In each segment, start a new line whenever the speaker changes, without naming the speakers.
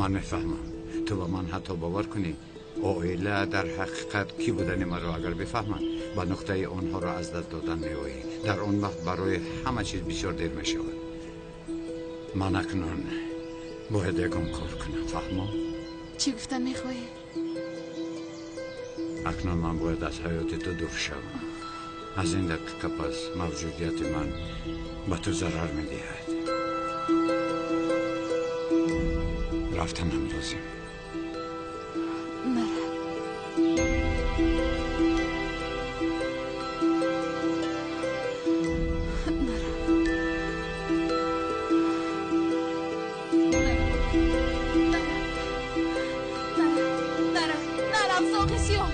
Ман мефаҳмам. Ту ба ман ҳатто бовар кунӣ, оила дар ҳақиқат кӣ будани маро агар бифаҳманд, ба нуқтаи онҳоро аз даст додан меоӣ. Дар он вақт барои ҳама чиз бисёр дер мешавад. Ман акнун бояд ягон кор кунам, фаҳмо?
Чӣ гуфтан мехоҳӣ?
Акнун ман бояд аз ҳаёти ту дур шавам. Аз ин дақиқа пас мавҷудияти ман ба ту зарар медиҳад. Рафтанам лозим.
Нарав. Нарав. Нарав, зоғи сиёҳ.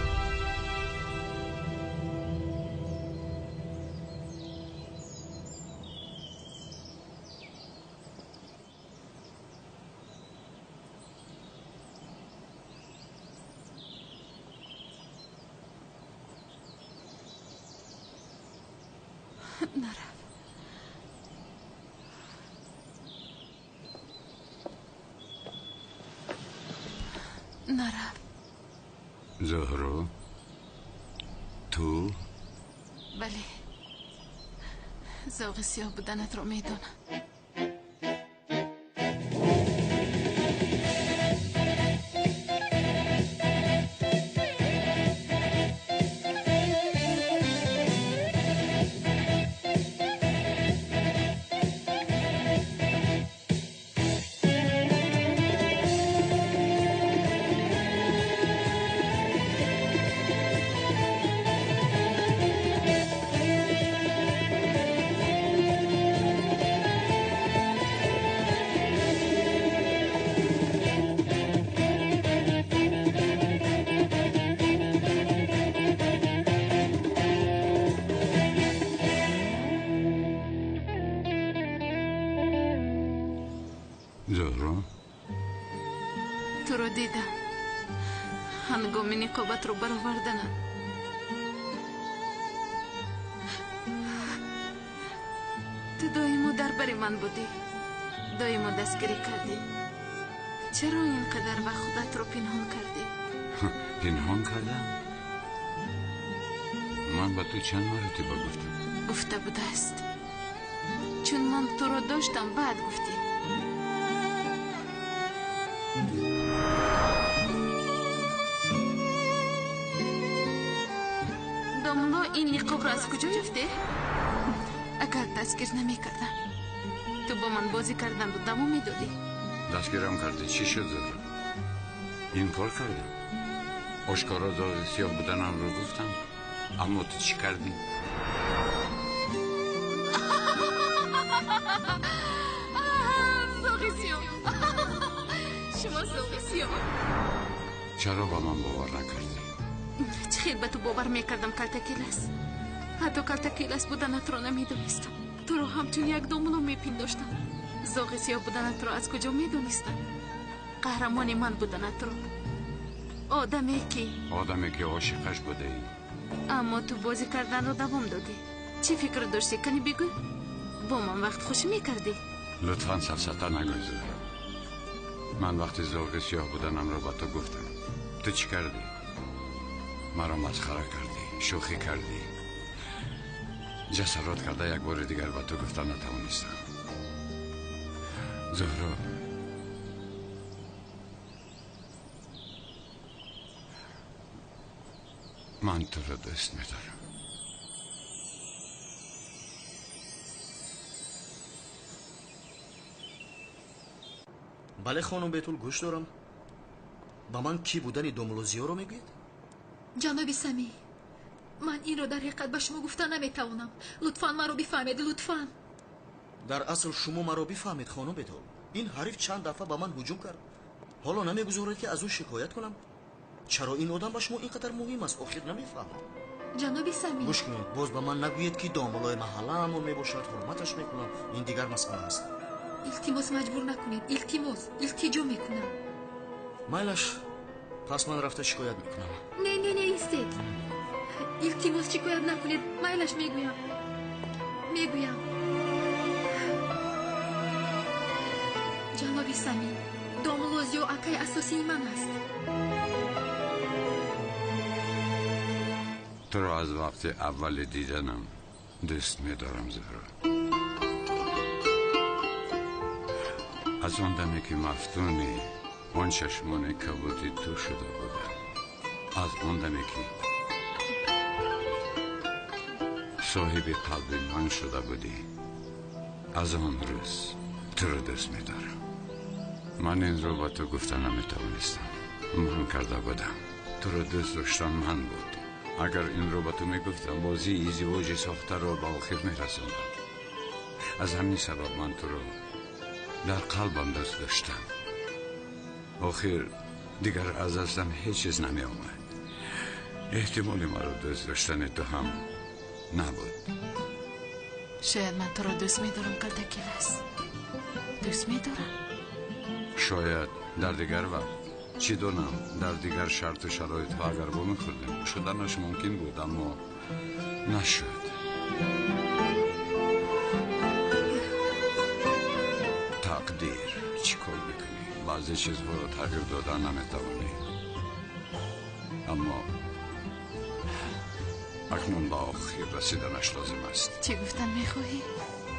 Нарав. Нарав.
Зуҳро, ту?
Бале. Зоғи сиёҳ буданатро медонам.
Зуҳро,
туро дидам ҳангоми ниқобатро бароварданам. Ту доимо дар бари ман будӣ, доимо дастгирӣ кардӣ. Чаро ин қадар вақт худатро пинҳон кардӣ?
Пинҳон кардам? Ман ба ту чанд маротиба гуфтам?
Гуфта будааст. Чун ман туро доштам, баъд гуфтӣ. Домло, ин ниқобро аз куҷо ёфтӣ? Агар дастгир намекардам, ту бо ман бозӣ карданро давом медодӣ.
Дастгирам кардӣ, чӣ шуд, Зуҳро? Инкор кардам. Ошкоро зоғи сиёҳ буданамро гуфтам, аммо ту чӣ кардӣ?
Зоғи сиёҳ. Шумо зоғи сиёҳ.
Чаро ба ман бовар накардӣ?
Чӣ хел ба ту бовар мекардам, калтакилас? Ҳатто калтакилас буданатро намедонистам. Туро ҳамчун як домло мепиндоштам. Зоғи сиёҳ буданатро аз куҷо медонистам? Қаҳрамони ман буданатро. Одаме ки ошиқаш будаӣ. Аммо ту бозӣ карданро давом додӣ. Чӣ фикр доштӣ, кани бигӯй? Бо ман вақт хушӣ мекардӣ?
Лутфан сафсата нагӯй, Зуҳро. Ман вақти зоғи сиёҳ буданамро ба ту гуфтам. Ту чӣ кардӣ? Маро масхара кардӣ, шӯхӣ кардӣ. Ҷасорат карда як бори дигар ба ту гуфта натавонистам. Зуҳро, ман туро дӯст медорам.
Бале, хонум Бетул, гӯш дорам. Ба ман кӣ будани домлозиёро мегӯед?
Ҷаноби Самӣ, ман инро дар ҳақиқат ба шумо гуфта наметавонам. Лутфан маро бифаҳмед, лутфан.
Дар асл шумо маро бифаҳмед, хонум Бетул. Ин ҳариф чанд дафъа ба ман ҳуҷум кард. Ҳоло намегузоред, ки аз ӯ шикоят кунам. Чаро ин одам ба шумо ин қадар муҳим аст? Охир намефаҳмам.
Ҷаноби Самӣ,
гӯш кунед, боз ба ман нагӯед, ки домлои маҳаллаамон мебошад, ҳурматаш мекунам. Ин дигар масъала аст.
Илтимос, маҷбур накунед. Илтимос, илтиҷо мекунам.
Майлаш, пас ман рафта шикоят мекунам.
Не, не, не, истед. Илтимос, шикоят накунед. Майлаш, мегӯям. Мегӯям. Ҷаноби Самӣ, Домулло Зиё акаи асосии ман аст.
Туро аз вақти аввали диданам дӯст медорам, Зуҳро. Аз он даме ки мафтуни он чашмони кабуди ту шуда будам, аз он даме ки соҳиби қалби ман шуда будӣ, аз он рӯз туро дӯст медорам. Ман инро ба ту гуфта наметавонистам. Ман карда будам. Туро дӯст доштан ман буд. Агар инро ба ту мегуфтам, бозии издивоҷи сохтаро ба охир мерасондам. Аз ҳамин сабаб ман туро дар қалбам дӯст доштам. Охир дигар аз дастам ҳеҷ чиз намеомад. Эҳтимоли маро дӯст доштани ту ҳам набуд.
Шояд ман туро дӯст медорам, Калтакилас. Дӯст медорам.
Шояд дар дигар вақт, чӣ донам, дар дигар шарту шароитҳо агар вомехӯрдем, шуданаш мумкин буд, аммо нашуд. Тақдир, чӣ кор мекунӣ? Баъзе чизҳоро тағйир додан наметавонӣ. Аммо акнун ба охир расиданаш лозим аст.
Чӣ гуфтан мехоҳӣ?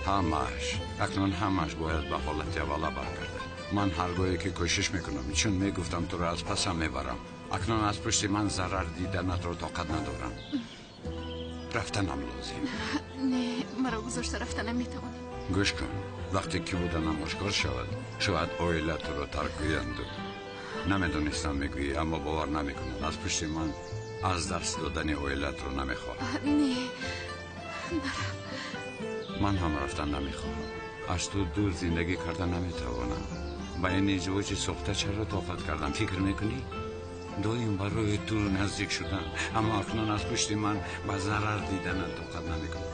Ҳамааш, акнун ҳамааш бояд ба ҳолати аввала баргардад. Ман ҳар гоҳе ки кӯшиш мекунам, чун мегуфтам туро аз пасам мебарам, акнун аз пушти ман зарар диданатро тоқат надорам. Рафтанам лозим.
Не, маро гузошта рафта наметавонӣ.
Гӯш кун, вақте ки буданам ошкор шавад, шояд оила туро тарк гӯянд. Намедонистам мегӯӣ, аммо бовар намекунам. Аз пушти ман аз даст додани оилатро намехоҳам.
Не, нарав.
Ман ҳам рафтан намехоҳам. Аз ту дур зиндагӣ карда наметавонам. Ба ин издивоҷи сохта чаро тоқат кардам, фикр мекунӣ? Доим барои ту наздик шудам, аммо акнун аз пушти ман ба зарар диданат тоқат намекунам.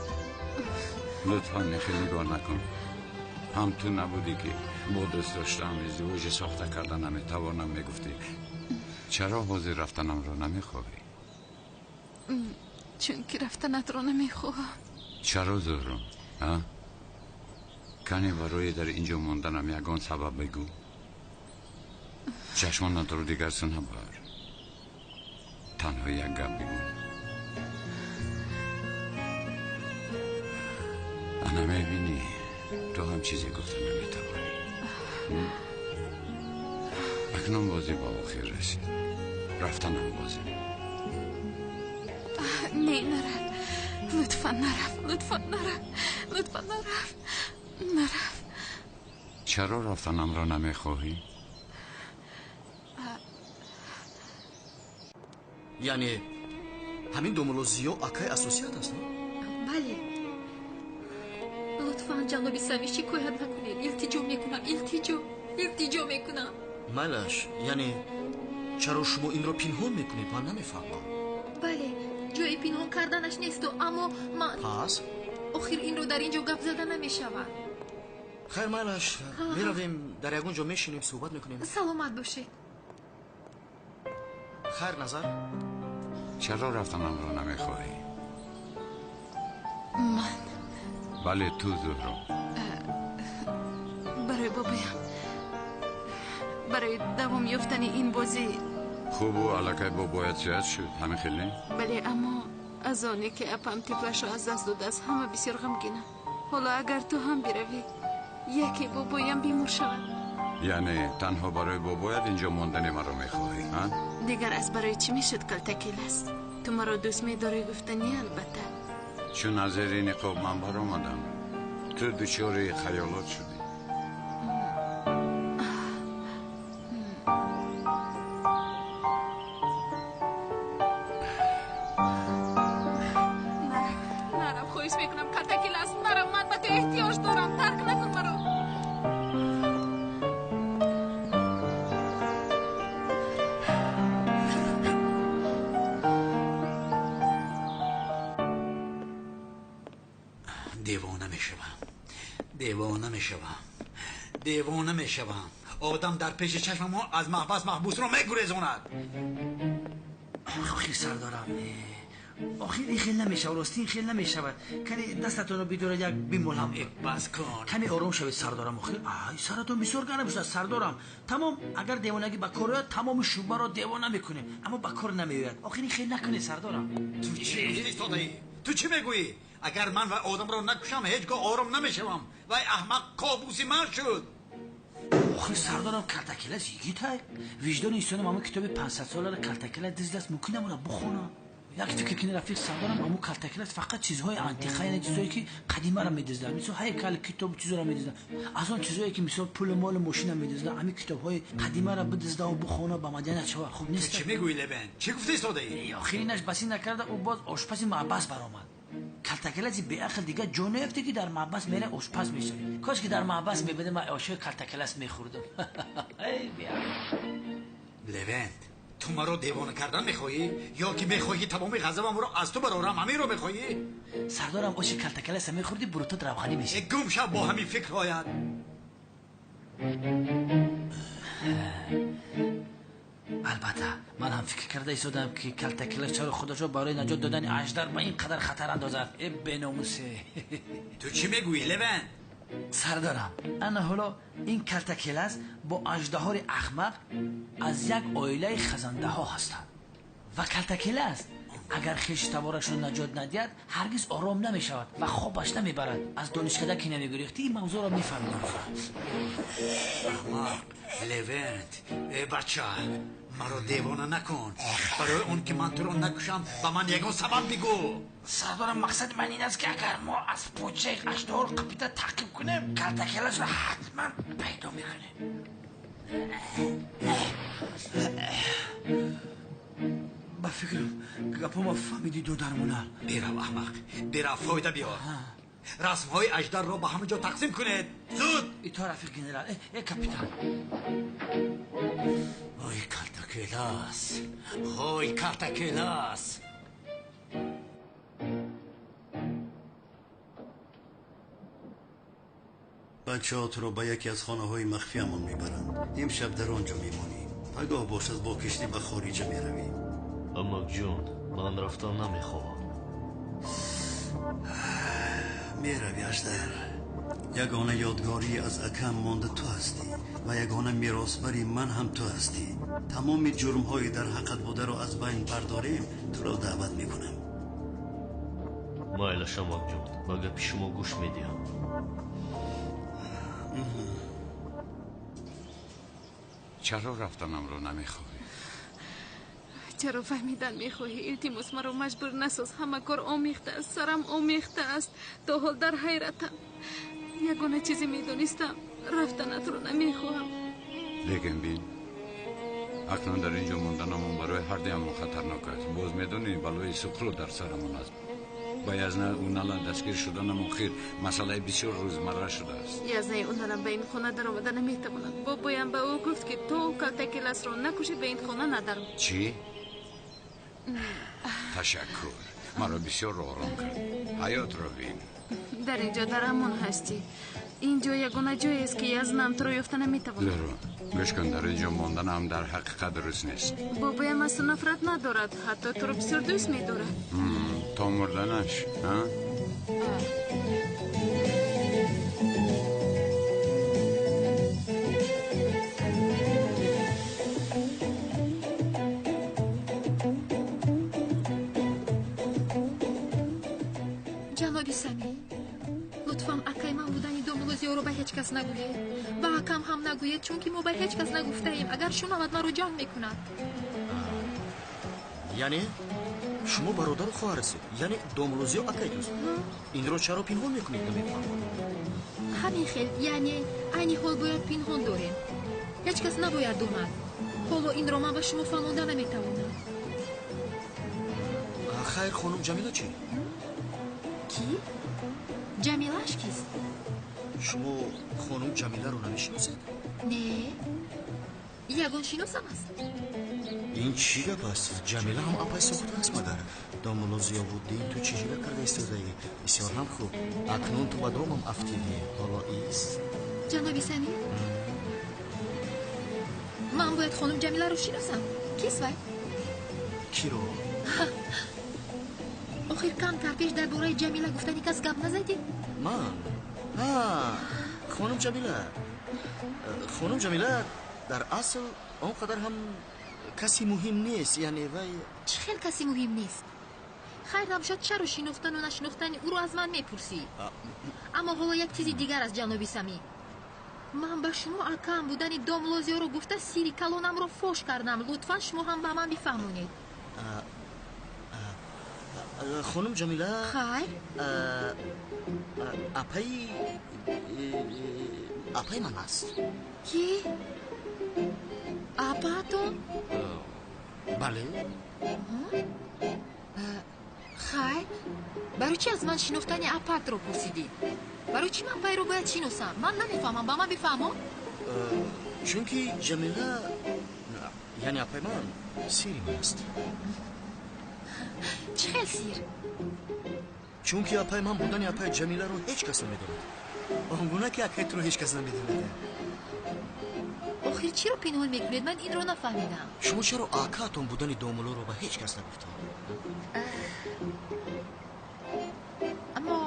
Лутфан хеле нигоҳ накун. Ҳам ту набудӣ ки бо дӯст доштам издивоҷи сохта карда наметавонам мегуфтӣ. Чаро ҳозир рафтанамро намехоҳӣ?
Чунки рафтанатро намехоҳам.
Чаро, Зуҳро? Кане барои дар инҷо монданам ягон сабаб бигӯ. Чашмонатро дигар су набар. Танҳо як гап бигӯ. Ана мебинӣ, ту ҳам чизе гуфта наметавонӣ. Акнун бозӣ ба охир расид. Рафтанам лозим.
Не, нарав. Лутфан нарав, лутфан нарав, лутфан нарав, нарав.
Чаро рафтанамро намехоҳӣ?
Яъне ҳамин домулло Зиё акаи асосият аст, не?
Бале. Лутфан ҷаноби Самӣ, шикоят накунед. Илтиҷо мекунам, илтиҷо, илтиҷо мекунам.
Майлаш, яъне чаро шумо инро пинҳон мекунед? Ман намефаҳмам.
Бале, ҷои пинҳон карданаш несту, аммо ман
пас
охир инро дар ин ҷо гап зада намешавад.
Хайр, майлаш, меравем, дар ягон ҷо мешинем, суҳбат мекунем.
Саломат бошед.
Хайр, Назар.
Чаро рафтанамро намехоҳӣ?
Ман?
Бале, ту, Зуҳро.
Барои бобоям, барои давом ёфтани ин бозӣ.
Хуб, ӯ аллакай бобоят зиёд шуд, ҳамин хел не?
Бале, аммо аз оне ки апам тифлашро аз даст додааст, ҳама бисёр ғамгинам. Ҳоло агар ту ҳам биравӣ, яке бобоям бемор шавад.
Яъне танҳо барои бобоят инҷо мондани маро мехоҳӣ, ҳа?
Дигар аз барои чӣ мешуд, Калтакилас? Ту маро дӯст медорӣ гуфтанӣ, албатта.
Чун аз зери ниқоб ман баромадам, ту дучори хаёлот шудӣ.
Нарав, хоҳиш мекунам, Калтакилас, нарав, ман ба ту эҳтиёҷ дорам, тарк накун маро.
Девона мешавам, девона мешавам, девона мешавам. Одам дар пеши чашмамо аз маҳбас маҳбусро мегурезонад. Хир сардорам,
Охир ин хел намешавад, рости ин хел намешавад. Кани дастатонро бидоред, як бимолам.
Бас кун.
Каме ором шавед, сардорам. Охир ай, саратон бисёр гарм шудааст, сардорам. Тамом, агар девонагӣ ба кор ояд, тамоми шӯъбаро девона мекунем, аммо ба кор намеояд. Охир ин хел накунед, сардорам.
Ту чӣ истодаӣ? Ту чӣ мегӯӣ? Агар ман ва одамро накушам, ҳеҷ гоҳ ором намешавам. Вай аҳмақ кобуси ман шуд.
Охир сардорам, калтакелас йигитай. Виҷдони инсонам ҳамон китоби 500 соларо калтакелас диздаст, мумкин амонро бихонам. Як фикр кини, рафиқ сардорам, ҳамон калтакелас фақат чизҳои антиқа, яъне чизҳое ки қадимаро медиздад, мисол ҳайкал, китоб, чизҳоро медиздад. Аз он чизҳое ки мисол пулу молу мошина медиздад, ҳамин китобҳои қадимаро бидиздаву бихона, ба маданияти шава хуб нест.
Чӣ мегӯӣ, Левент? Чӣ гуфта истодаӣ?
Охир инаш басӣ накарда, ӯ боз ошпази маҳбас баромад. Калтакеласи беақл дигар ҷо наёфте ки дар маҳбас мере ошпаз мешавӣ. Кош ки дар маҳбас мебудам, ман ошои калтакелас мехӯрдам. Эй беақл.
Левент, ту маро девона кардан мехоҳӣ ё ки мехоҳӣ тамоми ғазабамро аз ту барорам? Ҳаминро мехоҳӣ?
Сардорам, оши калтакеласа мехӯрдӣ, бурутот равғанӣ мешид.
Гум шав бо ҳамин фикрҳоят.
Албатта, ман ҳам фикр карда истодам ки калтакелас чаро худашро барои наҷот додани аждар ба ин қадар хатар андозад. Э беномусе.
Ту чӣ мегӯӣ, Левент?
Сардорам, ана ҳоло ин калтакелас бо аждаҳори ахмақ аз як оилаи хазандаҳо ҳастанд ва калтакелас агар хештаборашро наҷот надиҳад, ҳаргиз ором намешавад ва хобаш намебарад. Аз донишкада ки намегурехтӣ, ин мавзӯъро мефаҳмидам.
Аҳмақ Левент, э бача, маро девона накун. Барои он ки ман туро накушам, ба ман ягон сабаб бигӯ.
Сардорам, мақсади ман ин аст ки агар мо аз поҷаи аждаҳор қапида таъқиб кунем, калтакеласро ҳатман пайдо мекунем. Ба фикрам гапома фаҳмидӣ, додармонал.
Бирав, аҳмақ, бирав, фоида биёр. Расмҳои аждарро ба ҳама ҷо тақсим кунед. Зуд!
Ито рафиқ генерал, э капитан.
Ой калтакелас, ой калтакелас.
Бачаҳо туро ба яке аз хонаҳои махфиамон мебаранд. Имшаб дар он ҷо мемонӣ. Пагоҳ бошад бо киштӣ ба хориҷа меравӣ.
Амакҷон, ман рафтан намехоҳам.
Меравӣ, аждар. Ягона ёдгорӣ аз акам монда ту ҳастӣ ва ягона меросбари ман ҳам ту ҳастӣ. Тамоми ҷурмҳои дар ҳаққат бударо аз байн бардорем, туро даъват мекунам.
Майлаш, амакҷон, ба гапи шумо гӯш медиҳам.
Чаро рафтанамро намехоҳӣ?
Чаро фаҳмидан мехоҳӣ? Илтимос, маро маҷбур насоз. Ҳама кор омехта аст, сарам омехта аст. То ҳол дар ҳайратам. Ягона чизе медонистам, рафтанатро намехоҳам.
Лекин бин, акнун дар ин ҷо монданамон барои ҳар дуямон хатарнок аст. Боз медонӣ, балои суқру дар сарамон аст. Ба Язна Унала дастгир шуданам охир масъалаи бисёр рӯзмарра шудааст.
Язнаи Уналам ба ин хона даромада наметавонад. Бобоям ба ӯ гуфт ки то калтакеласро накушӣ, ба ин хона надаром.
Чӣ? Ташаккур, маро бисёр ором кард. Ҳаётро бин.
Дар ин ҷо дар амон ҳастӣ. Ин ҷо ягона ҷоест ки Язнам туро ёфта наметавонад.
Леру, гӯш кун, дар ин ҷо монданам дар ҳақиқат дуруст нест.
Бобоям аз ту нафрат надорад, ҳатто туро бисёр дӯст медорад.
То мурданаш, а?
Ҷаноби Самӣ, лутфан акай ман будани домулло Зиёро ба ҳеҷ кас нагӯед. Ба акам ҳам нагӯед, чунки мо ба ҳеҷ кас нагуфтаем. Агар шунавад, маро ҷанг мекунад.
Яъне шумо бародару хоҳар ҳастед? Яъне домулло Зиё акай туст? Инро чаро пинҳон мекунед, намефаҳмам.
Ҳамин хел, яъне айни ҳол бояд пинҳон дорем. Ҳеҷ кас набояд донад. Ҳоло инро ман ба шумо фаҳмонда наметавонам.
Хайр, хонум Ҷамила чӣ?
Кӣ? Ҷамилаш кист?
Шумо хонум Ҷамиларо намешиносед?
Не, ягон шиносам аст.
Ин чӣ гап аст? Ҷамила ҳам апай сохта аст магар? Домулло Зиёвуддин, ту чӣ ҳила карда истодаӣ? Бисёр ҳам хуб. Акнун ту ба домам афтидӣ. Ҳоло ист.
Ҷаноби Самир, ман бояд хонум Ҷамиларо шиносам. Кист вай?
Киро?
Охир камтар пеш дар бораи Ҷамила гуфтани кас гап назадӣ?
Ман? Ҳа, хонум Ҷамила. Хонум Ҷамила дар асл он қадар ҳам каси муҳим нест, яъне вай.
Чӣ хел каси муҳим нест? Хайр набошад, чаро шинохтану нашинохтани ӯро аз ман мепурсӣ? Аммо ҳоло як чизи дигар аст, ҷаноби Самӣ. Ман ба шумо акам будани домлозиёро гуфта сири калонамро фош кардам. Лутфан шумо ҳам ба ман бифаҳмонед.
Хонум Ҷамила.
Хайр.
Апаи ман аст.
Ки? Апаатон?
Бале.
Хайр, барои чӣ аз ман шинохтани апаатро пурсидӣ? Барои чӣ ман пайро бояд шиносам? Ман намефаҳмам, ба ман бифаҳмон.
Чунки Ҷамила, яъне апаи ман, сири ман аст.
Чӣ хел сир?
Чунки апаи ман будани апаи Ҷамиларо ҳеҷ кас намедонад. Он гуна ки акаи туро ҳеҷ кас намедонад.
Охир чиро пинҳон мекунед? Ман инро нафаҳмидам.
Шумо чаро акаатон будани домулоро ба ҳеҷ кас нагуфтед?
Аммо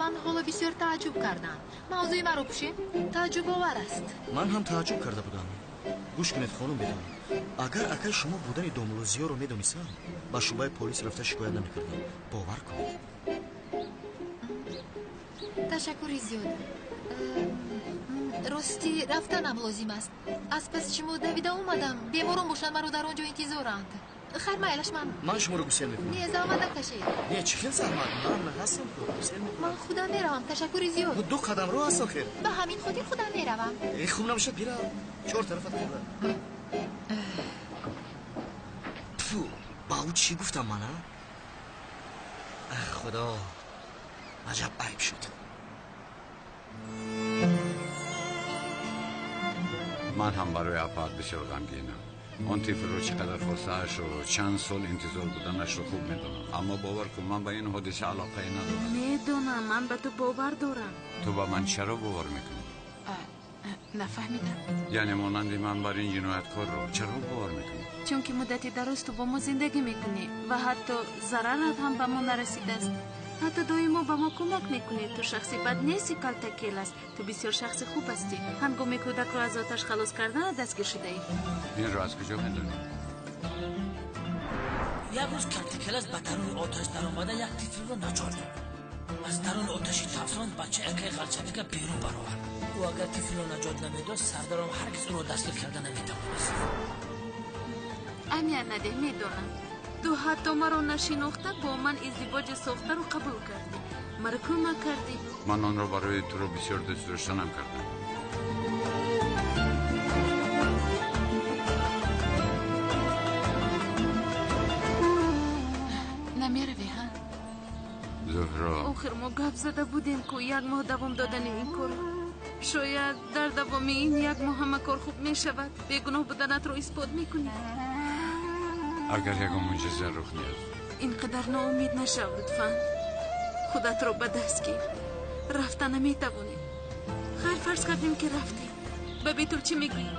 ман ҳоло бисёр тааҷҷуб кардам. Мавзӯи маро пӯшем? Тааҷҷубовар аст.
Ман ҳам тааҷҷуб карда будам. Гӯш кунед, хонум Бетон, агар акаи шумо будани домулозиёро медонистам, ба шӯъбаи полис рафта шикоят намекардам. Бовар кунед.
Ташаккури зиёд. Ростӣ рафтанам лозим аст. Аз паси шумо давида омадам. Беморон бошанд, маро дар он ҷо интизоранд. Хайр, майлаш, ман.
Ман шуморо гусел мекунам.
Не, заҳмат накашед.
Не, чӣ хел заҳмат? Ман ҳастам, гусел мекунам.
Ман худам меравам. Ташаккури зиёд.
Ду қадам роҳ аст охир.
Ба ҳамин хотир худам меравам.
Хуб набошад, бирав. Чор тарафат қибла. Тфу, ба ӯ чӣ гуфтам ман, а? Ах, худо, аҷаб айб шуд.
Ман ҳам барои апаат бисёр ғамгинам. Он тифлро чӣ қадар хостаашро, чанд сол интизор буданашро хуб медонам. Аммо бовар кун, ман ба ин ҳодиса алоқае надорам.
Медонам, ман ба ту бовар дорам.
Ту ба ман чаро бовар мекунӣ?
Нафаҳмидам.
Яъне монанди ман бар ин ҷинояткорро чаро бовар мекунӣ?
Чунки муддати дароз ту бо мо зиндагӣ мекунӣ ва ҳатто зарарат ҳам ба мо нарасидааст. Ҳатто доимо ба мо кӯмак мекунӣ. Ту шахси бад нести, Калтакелас. Ту бисёр шахси хуб ҳастӣ. Ҳангоми кӯдакро аз оташ халос карданат дастгир шудаӣ.
Инро аз куҷо медонӣ?
Як рӯз Калтакелас ба даруни оташ даромада як тифлро наҷот дод. Аз даруни оташи тафсон бачаи акаи Ғалчабика берун баровард. Ӯ агар тифлро наҷот намедод, сардаром ҳаргиз ӯро дастгир карда наметавонист.
Аҳамият надеҳ, медонам. Ту ҳатто маро нашинохта бо ман издивоҷи сохтаро қабул кардӣ. Маро кӯмак кардӣ.
Ман онро барои туро бисёр дӯст доштанам кардам.
Намеравӣ, ҳа?
Зуҳро.
Охир мо гап зада будем ку як моҳ давом додани ин корро. Шояд дар давоми ин як моҳ ҳама кор хуб мешавад. Бегуноҳ буданатро исбот мекунӣ.
Агар ягон мӯъҷиза рух диҳад.
Ин қадар ноумед нашав, лутфан. Худатро ба даст гир. Рафта наметавонӣ. Хайр, фарз кардем ки рафтем. Ба Бетул чӣ мегӯӣ?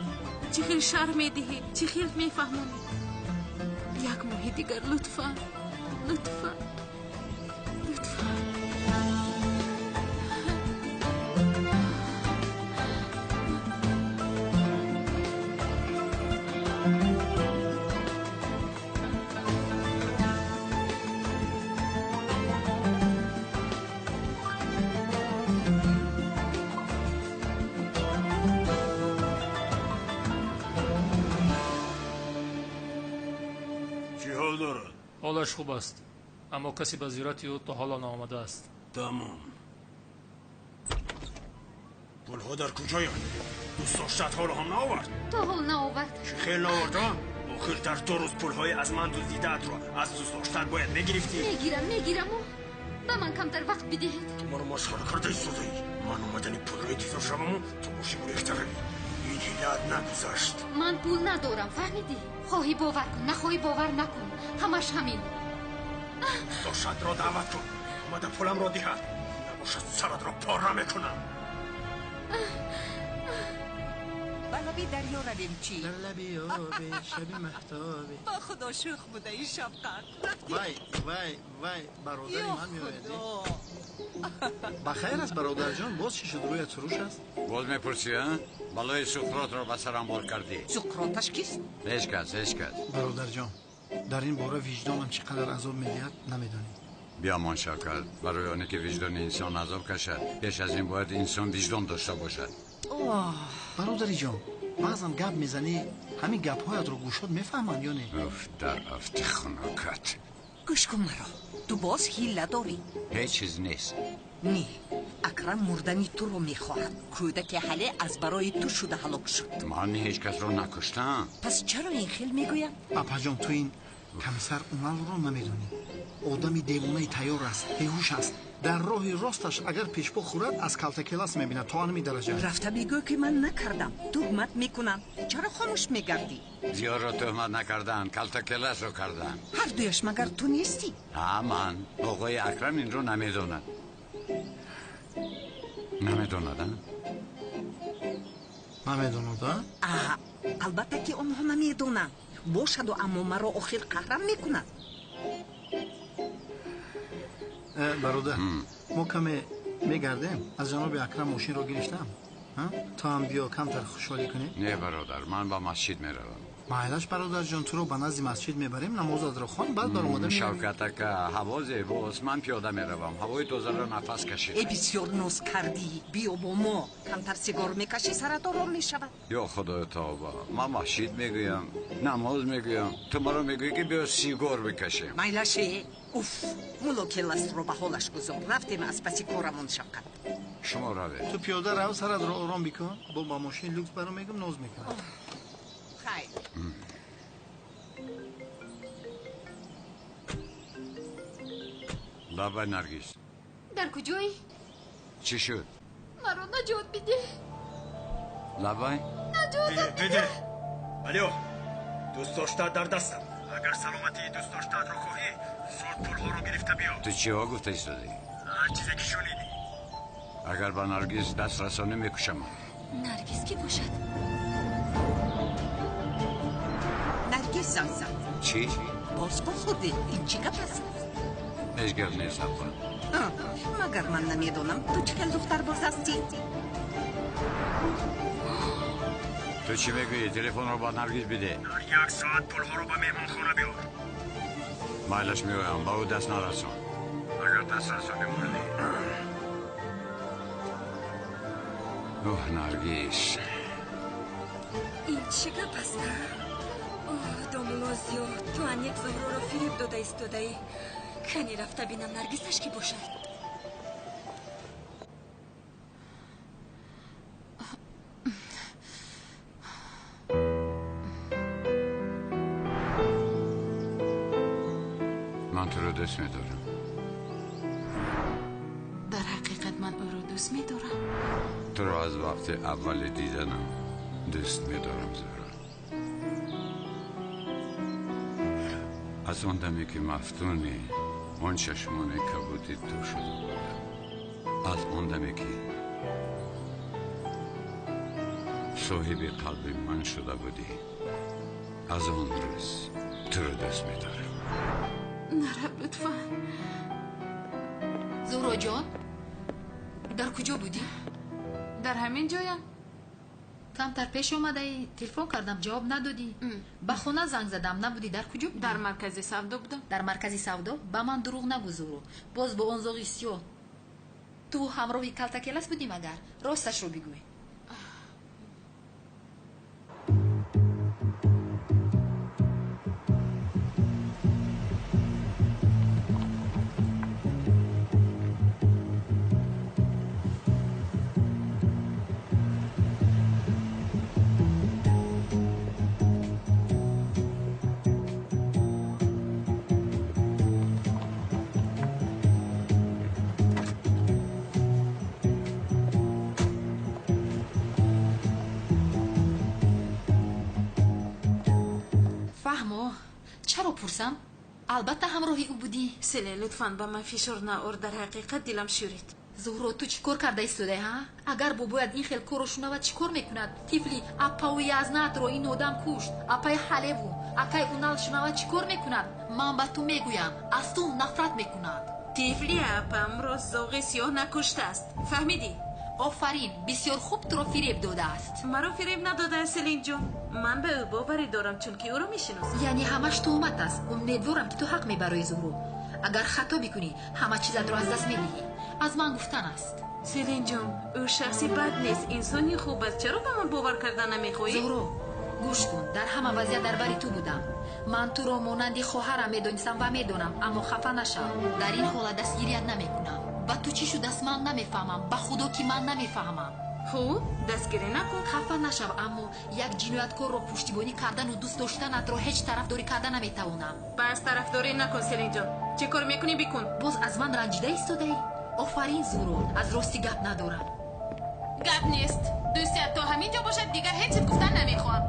Чӣ хел шарҳ медиҳӣ? Чӣ хел мефаҳмонӣ? Як моҳи дигар, лутфан, лутфан, лутфан.
Ҳолаш хуб аст, аммо касе ба зиёрати ӯ то ҳоло наомадааст.
Тамом. Пулҳо дар куҷоянд? Дӯст доштаат ҳоло ҳам наовард?
То ҳол наовард.
Чӣ хел наовард, а? Охир дар 2 рӯз пулҳои аз ман дуздидаатро аз дӯст доштаат бояд мегирифтӣ.
Мегирам, мегираму. Ба ман камтар вақт бидиҳед.
Ту маро масхара карда истодаӣ. Ман омадани пулро интизор шаваму ту бошӣ гурехта равӣ. Ин ҳилаат нагузашт.
Ман пул надорам, фаҳмидӣ? Хоҳӣ бовар кун, нахоҳӣ бовар накун. Ҳамаш ҳамин.
Дӯстдоштаатро даъват кун. Омада пуламро диҳад. Набошад саратро пора мекунам.
Ба лаби дарё равем чӣ?
Дар лаби оби шаби маҳтобе.
Ба худо шӯх буда ин шафқат.
Вай, вай, вай, бародари ман меояд.
Худо.
Ба хайр аст, бародарҷон, боз чӣ шуд, рӯят суруш аст?
Боз мепурсӣ, а? Балои Суқротро ба сарам бор кардӣ.
Суқроташ кист?
Ҳеҷ кас, ҳеҷ кас.
Бародарҷон, дар ин бора виҷдонам чӣ қадар азоб медиҳад, намедонӣ.
Биёмон Шавкат, барои оне ки виҷдони инсон азоб кашад, пеш аз ин бояд инсон виҷдон дошта бошад.
Бародари ҷон, баъзан гап мезанӣ, ҳамин гапҳоятро гӯшот мефаҳманд ё не?
Уф, дар афти хунукат.
Гӯш кун маро, ту боз ҳилла дорӣ.
Ҳеҷ чиз нест.
Не, Акрам мурдани туро мехоҳад. Кӯдаки ҳале аз барои ту шуда ҳалок шуд.
Ман ҳеҷ касро накуштам.
Пас чаро ин хел мегӯяд?
Апаҷон, ту ин комиссар Уналро намедонӣ. Одами девонаи тайёр аст, беҳуш аст. Дар роҳи росташ агар пешпо хӯрад, аз калтакелас мебинад то анми дараҷа.
Рафта бигӯ ки ман накардам, туҳмат мекунам. Чаро хомӯш мегардӣ?
Зиёрро туҳмат накардан, калтакеласро кардан.
Ҳар дуяш магар ту нестӣ?
Ҳа, ман. Оғои Акрам инро намедонад. Намедонад, а?
Намедонад, а?
А, албатта ки онҳо намедонанд. Бошаду, аммо маро охир қаҳрам мекунад.
Бародар, мо каме мегардем. Аз ҷаноби Акрам мошинро гирифтам. То ҳам биё камтар хушҳолӣ кунем.
Не, бародар, ман ба масҷид меравам.
Майлаш, бародарҷон, туро ба назди масҷид мебарем, намозатро хон, баъд баромада меравем.
Шавкат ака, ҳаво зебост, ман пиёда меравам. Ҳавои тозаро нафас кашидам.
Э, бисёр ноз кардӣ. Биё бо мо. Камтар сигор мекашӣ, сарат ором мешавад.
Ё худои тавба, ман масҷид мегӯям, намоз мегӯям, ту маро мегӯӣ ки биё сигор бикашем.
Майлаше. Уф, мулло Келасро ба ҳолаш гузор. Рафтем аз паси корамон, Шавкат.
Шумо равед.
Ту пиёда рав, саратро ором бикун. Бо ба мошин люкс баро мегӯм, ноз мекунам.
Хайр.
Лабай, Наргиз.
Дар куҷоӣ?
Чӣ шуд?
Маро наҷот бидеҳ.
Лабай?
Наҷотам бидеҳ.
Алё, дӯстдоштаат дар дастам. Агар саломатии дӯстдоштаатро хоҳӣ, зуд пулҳоро гирифта биё.
Ту чиҳо гуфта истодаӣ?
Ҳар чизе ки шунидӣ.
Агар ба Наргиз даст расонӣ, мекушамат.
Наргиз кӣ бошад?
Наргиз занг зад.
Чӣ?
Боз бохӯрдӣ? Ин чӣ гап аст?
Ҳеҷ гап нест, апа.
Магар ман намедонам, ту чӣ хел духтарбоз ҳастӣ?
Ту чӣ мегӯӣ? Телефонро ба Наргиз бидеҳ.
Дар як соат пулҳоро ба меҳмонхона биёр.
Майлаш, меоям, ба ӯ даст нарасон. Агар даст расонӣ, мурдӣ. Оҳ, Наргиз.
Ин чӣ гап аст? Оҳ, домулло Зиёд, ту аниқ Зуҳроро фиреб дода истодаӣ. Кани рафта бинам Наргизаш кӣ бошад.
Ман туро дӯст медорам.
Дар ҳақиқат ман ӯро дӯст медорам.
Туро аз вақти аввали диданам дӯст медорам, Зуҳро. Аз он даме ки мафтуни он чашмони кабуди ту шуда будам, аз он даме ки соҳиби қалби ман шуда будӣ, аз он рӯз туро дӯст медорам.
Нарав, лутфан.
Зуҳроҷон, дар куҷо будӣ?
Дар ҳамин ҷоям.
Камтар пеш омадаӣ, телефон кардам, ҷавоб надодӣ. Ба хона занг задам, набудӣ. Дар куҷо будӣ?
Дар маркази савдо будам.
Дар маркази савдо? Ба ман дурӯғ нагӯ, Зуҳро. Боз бо он зоғи сиёҳ. Ту ҳамроҳи калтакелас будӣ магар? Росташро бигӯй. Фаҳмо, чаро пурсам? Албатта ҳамроҳи ӯ будӣ.
Селе, лутфан ба ман фишор наор, дар ҳақиқат дилам шӯрид.
Зуҳро, ту чӣ кор карда истодаӣ, ҳа? Агар бобоят ин хел корро шунавад, чӣ кор мекунад? Тифли аппаву язнаатро ин одам кушт. Аппаи Ҳалеву акаи Унал шунавад, чӣ кор мекунад? Ман ба ту мегӯям, аз ту нафрат мекунад.
Тифли аппамро зоғи сиёҳ накуштааст. Фаҳмидӣ?
Офарин, бисёр хуб туро фиреб додааст.
Маро фиреб надодааст, Селинҷон. Ман ба ӯ боварӣ дорам, чунки ӯро мешиносам.
Яъне ҳамаш туҳмат аст. Умедворам, ки ту ҳақ мебароӣ, Зуҳро. Агар хато бикунӣ, ҳама чизатро аз даст медиҳӣ. Аз ман гуфтан аст.
Селинҷон, ӯ шахси бад нест, инсони хуб аст. Чаро ба ман бовар кардан намехоҳӣ?
Зуҳро, гӯш кун, дар ҳама вазъият дар бари ту будам. Ман туро монанди хоҳарам медонистам ва медонам, аммо хафа нашав. Дар ин ҳолат дастгирият намекунам. Ба ту чӣ шудааст, ман намефаҳмам. Ба худо, ки ман намефаҳмам.
Хуб, дастгирӣ накун.
Хафа нашав, аммо як ҷинояткорро пуштибонӣ кардану дӯст доштанатро ҳеҷ тарафдорӣ карда наметавонам.
Пас тарафдорӣ накун, Селинҷон. Чӣ кор мекунӣ, бикун.
Боз аз ман ранҷида истодаӣ? Офарин, Зуҳро, аз рости гап надорам.
Гап нест. Дӯстият то ҳамин ҷо бошад, дигар ҳеҷ чиз гуфтан намехоҳам.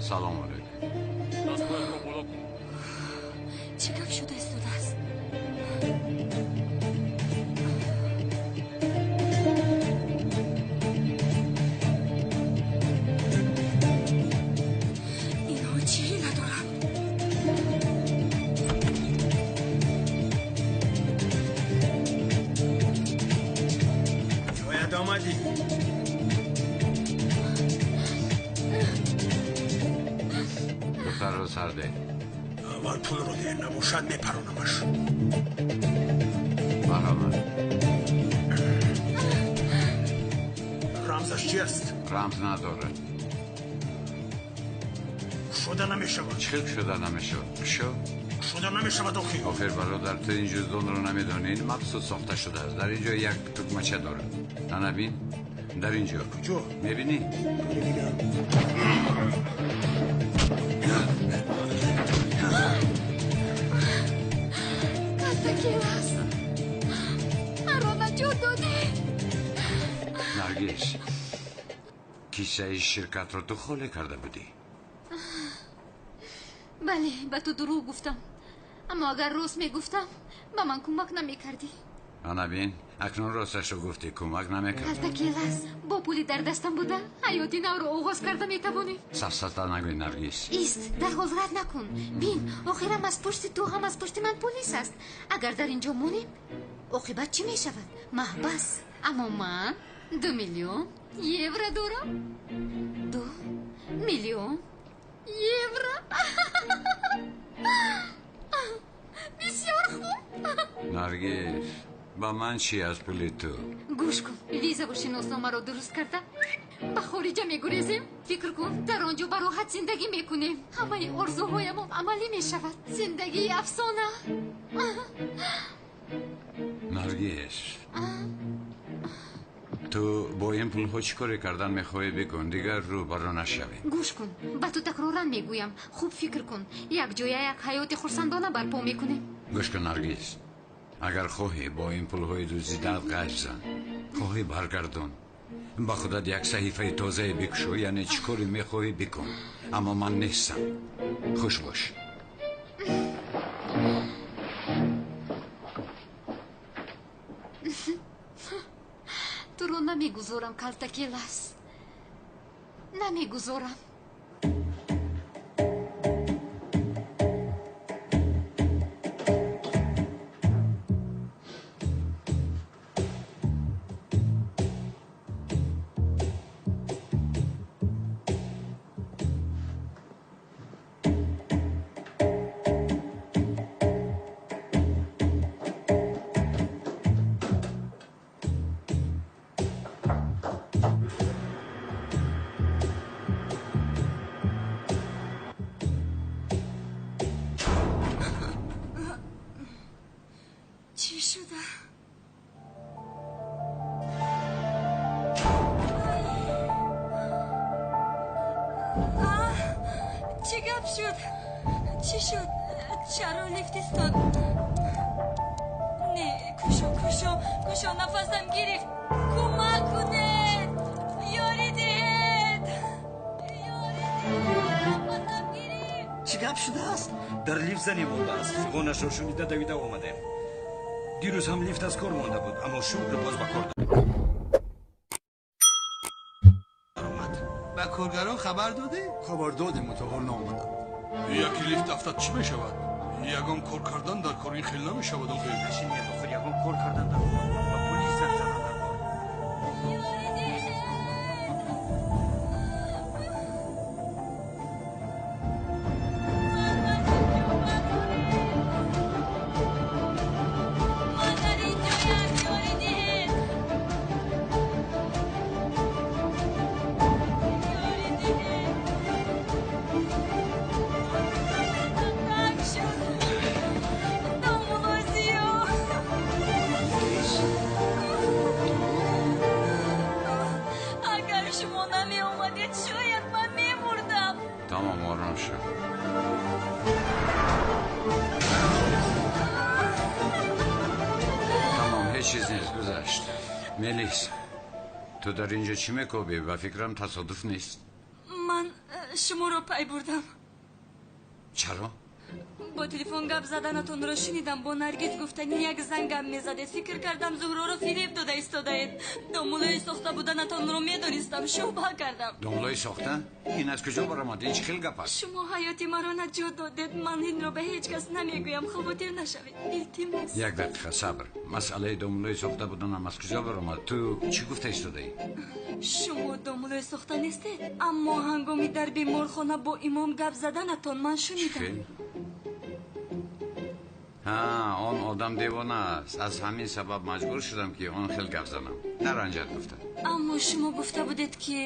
Салом алейкум.
Дастҳоятро боло кун.
Чӣ гап шуда истодааст? Инҳо чӣ ҳила доранд?
Ҷоят омадӣ.
Духтарро сар деҳ.
Аввал пулро деҳ, набошад мепаронамаш.
Марҳамат.
Рамзаш чи аст?
Рамз надорад.
Шуда намешавад.
Чӣ хел шуда намешавад? Шо?
Шуда намешавад охир.
Охир, бародар, ту ин ҷуздонро намедонӣ. Ин махсус сохта шудааст. Дар ин ҷо як тугмача дорад. Ана бин, дар ин ҷо.
Куҷо?
Мебинӣ?
Мебинам.
Калтакелас, маро наҷот додӣ.
Наргиз, кисаи ширкатро ту холӣ карда будӣ.
Бале, ба ту дурӯғ гуфтам. Аммо агар рост мегуфтам, ба ман кӯмак намекардӣ.
Ана бин, акнун росташро гуфтӣ, кӯмак намекардам.
Калтакелас, бо пули дар дастам буда ҳаёти навро оғоз карда метавонем.
Сафсата нагӯй, Наргиз.
Ист, дарҳол рад накун. Бин, охир ҳам аз пушти ту, ҳам аз пушти ман полис аст. Агар дар ин ҷо монем, оқибат чӣ мешавад? Маҳбас. Аммо ман 2 миллион евро дорам. 2 миллион евро. Бисёр хуб.
Наргиз, ба ман чӣ аз пули ту?
Гӯш кун, визаву шиносномаро дуруст карда ба хориҷа мегурезем. Фикр кун, дар он ҷо ба роҳат зиндагӣ мекунем. Ҳамаи орзуҳоямон амалӣ мешавад. Зиндагии афсона.
Наргиз, ту бо ин пулҳо чӣ коре кардан мехоҳӣ, бикун, дигар рӯбаро нашавӣ.
Гӯш кун, ба ту такроран мегӯям, хуб фикр кун. Якҷоя як ҳаёти хурсандона барпо мекунем.
Гӯш кун, Наргиз, агар хоҳӣ бо ин пулҳои дуздидаат ғайб зан, хоҳӣ баргардон, ба худат як саҳифаи тозае бикушо, яъне чӣ коре мехоҳӣ бикун, аммо ман нестам. Хуш бош.
Туро намегузорам, Калтакелас, намегузорам.
Чӣ гап шуд? Чӣ шуд? Чаро лифт истод? Не, кушо, кушо, кушо, нафасам гирифт. Кӯмак кунед, ёрӣ диҳед,
Чӣ гап шудааст?
Дар лифт зане мондааст. Фиғонашро шунида давида омадем. Дирӯз ҳам лифт аз кор монда буд, аммо шукр боз ба кор даромад.
Ба коргарон хабар додӣ?
Хабар додем, то ҳол наомаданд.
Яке лифт афтад чӣ мешавад? Ягон кор кардан дар кор ин хел намешавад охир.
Нашинед охир, ягон кор кардан дар кор. Ба полис занг задан дар кор.
Тамом, ором шав. Тамом, ҳеҷ чиз нест, гузашт. Мелис, ту дар инҷо чӣ мекобӣ? Ба фикрам тасодуф нест.
Ман шуморо пай бурдам.
Чаро?
Бо телефон гап заданатонро шунидам. Бо Наргиз гуфтани як зан гап мезадед. Фикр кардам, Зуҳроро фиреб дода истодаед. Домулои сохта буданатонро медонистам, шубҳа кардам.
Домулои сохта? Ин аз куҷо баромад? Ин чӣ хел гап аст?
Шумо ҳаёти маро наҷот додед. Ман инро ба ҳеҷ кас намегӯям, хавотир нашавед, илтимос.
Як дақиқа сабр. Масъалаи домулои сохта буданам аз куҷо баромад? Ту чӣ гуфта истодаӣ?
Шумо домулои сохта нестед, аммо ҳангоми дар беморхона бо имом гап заданатон ман шунидам.
Ҳа, он одам девона аст. Аз ҳамин сабаб маҷбур шудам, ки он хел гап занам. Наранҷад гуфта.
Аммо шумо гуфта будед, ки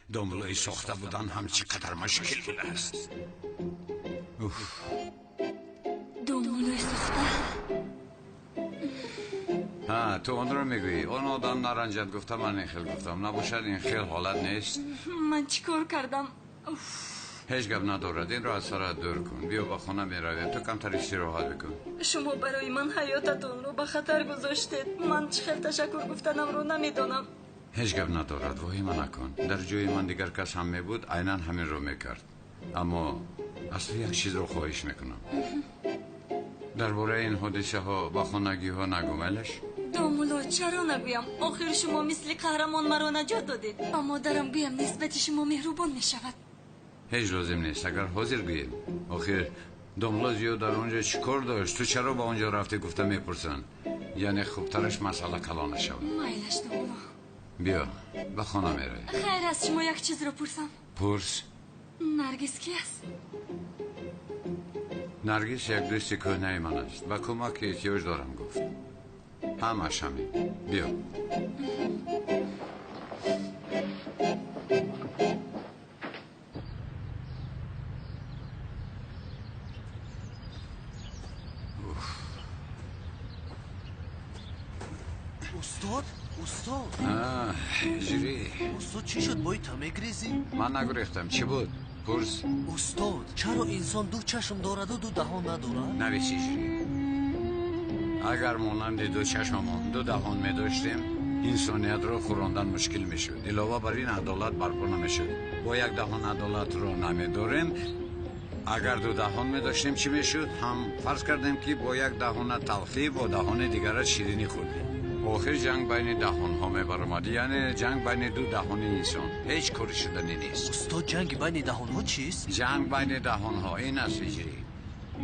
домулои сохта будан ҳам чӣ қадар мушкил будааст.
Домулои сохта?
Ҳа, ту онро мегӯӣ. Он одам наранҷад гуфта, ман ин хел гуфтам. Набошад, ин хел ҳолат нест.
Ман чӣ кор кардам?
Ҳеҷ гап надорад, инро аз сарат дур кун. Биё, ба хона меравем, ту камтар истироҳат бикун.
Шумо барои ман ҳаётатонро ба хатар гузоштед. Ман чӣ хел ташаккур гуфтанамро намедонам.
Ҳеҷ гап надорад, воҳима накун. Дар ҷои ман дигар кас ҳам мебуд, айнан ҳаминро мекард. Аммо аз ту як чизро хоҳиш мекунам. Дар бораи ин ҳодисаҳо ба хонагиҳо нагӯ, майлаш?
Домуло, чаро нагӯям? Охир шумо мисли қаҳрамон маро наҷот додед. Ба модарам гӯям, нисбати шумо меҳрубон мешавад.
Ҳеҷ лозим нест, агар ҳозир гӯем. Охир домла зиёд дар он ҷо чӣ кор дошт? Ту чаро ба он ҷо рафтӣ гуфта мепурсанд. Яъне хубтараш масъала калона шавад.
Майлаш, домуло.
Биё, ба хона меравем.
Хайр, аз шумо як чизро пурсам.
Пурс.
Наргиз ки аст?
Наргиз як дӯсти кӯҳнаи ман аст. Ба кӯмаки эҳтиёҷ дорам гуфт. Ҳамаш ҳамин. Биё.
Устод, устод.
Ҳиҷрӣ.
Устод, чӣ шуд? Бои та мегрезӣ?
Ман нагурехтам. Чӣ буд? Пурс.
Устод, чаро инсон ду чашм дораду ду даҳон надорад?
Навис, ҳиҷрӣ. Агар монанди ду чашмамон ду даҳон медоштем, инсониятро хӯрондан мушкил мешуд. Илова бар ин, адолат барпо намешуд. Бо як даҳон адолатро намедорем. Агар ду даҳон медоштем, чӣ мешуд? Ҳам фарз кардем, ки бо як даҳона талхӣ, бо даҳони дигарат ширинӣ хӯрдӣ. Охир ҷанг байни даҳонҳо мебаромад, яъне ҷанг байни ду даҳони инсон. Ҳеҷ кори шуданӣ нест.
Устод, ҷанги байни даҳонҳо чист?
Ҷанг байни даҳонҳо ин аст, ҳиҷрӣ.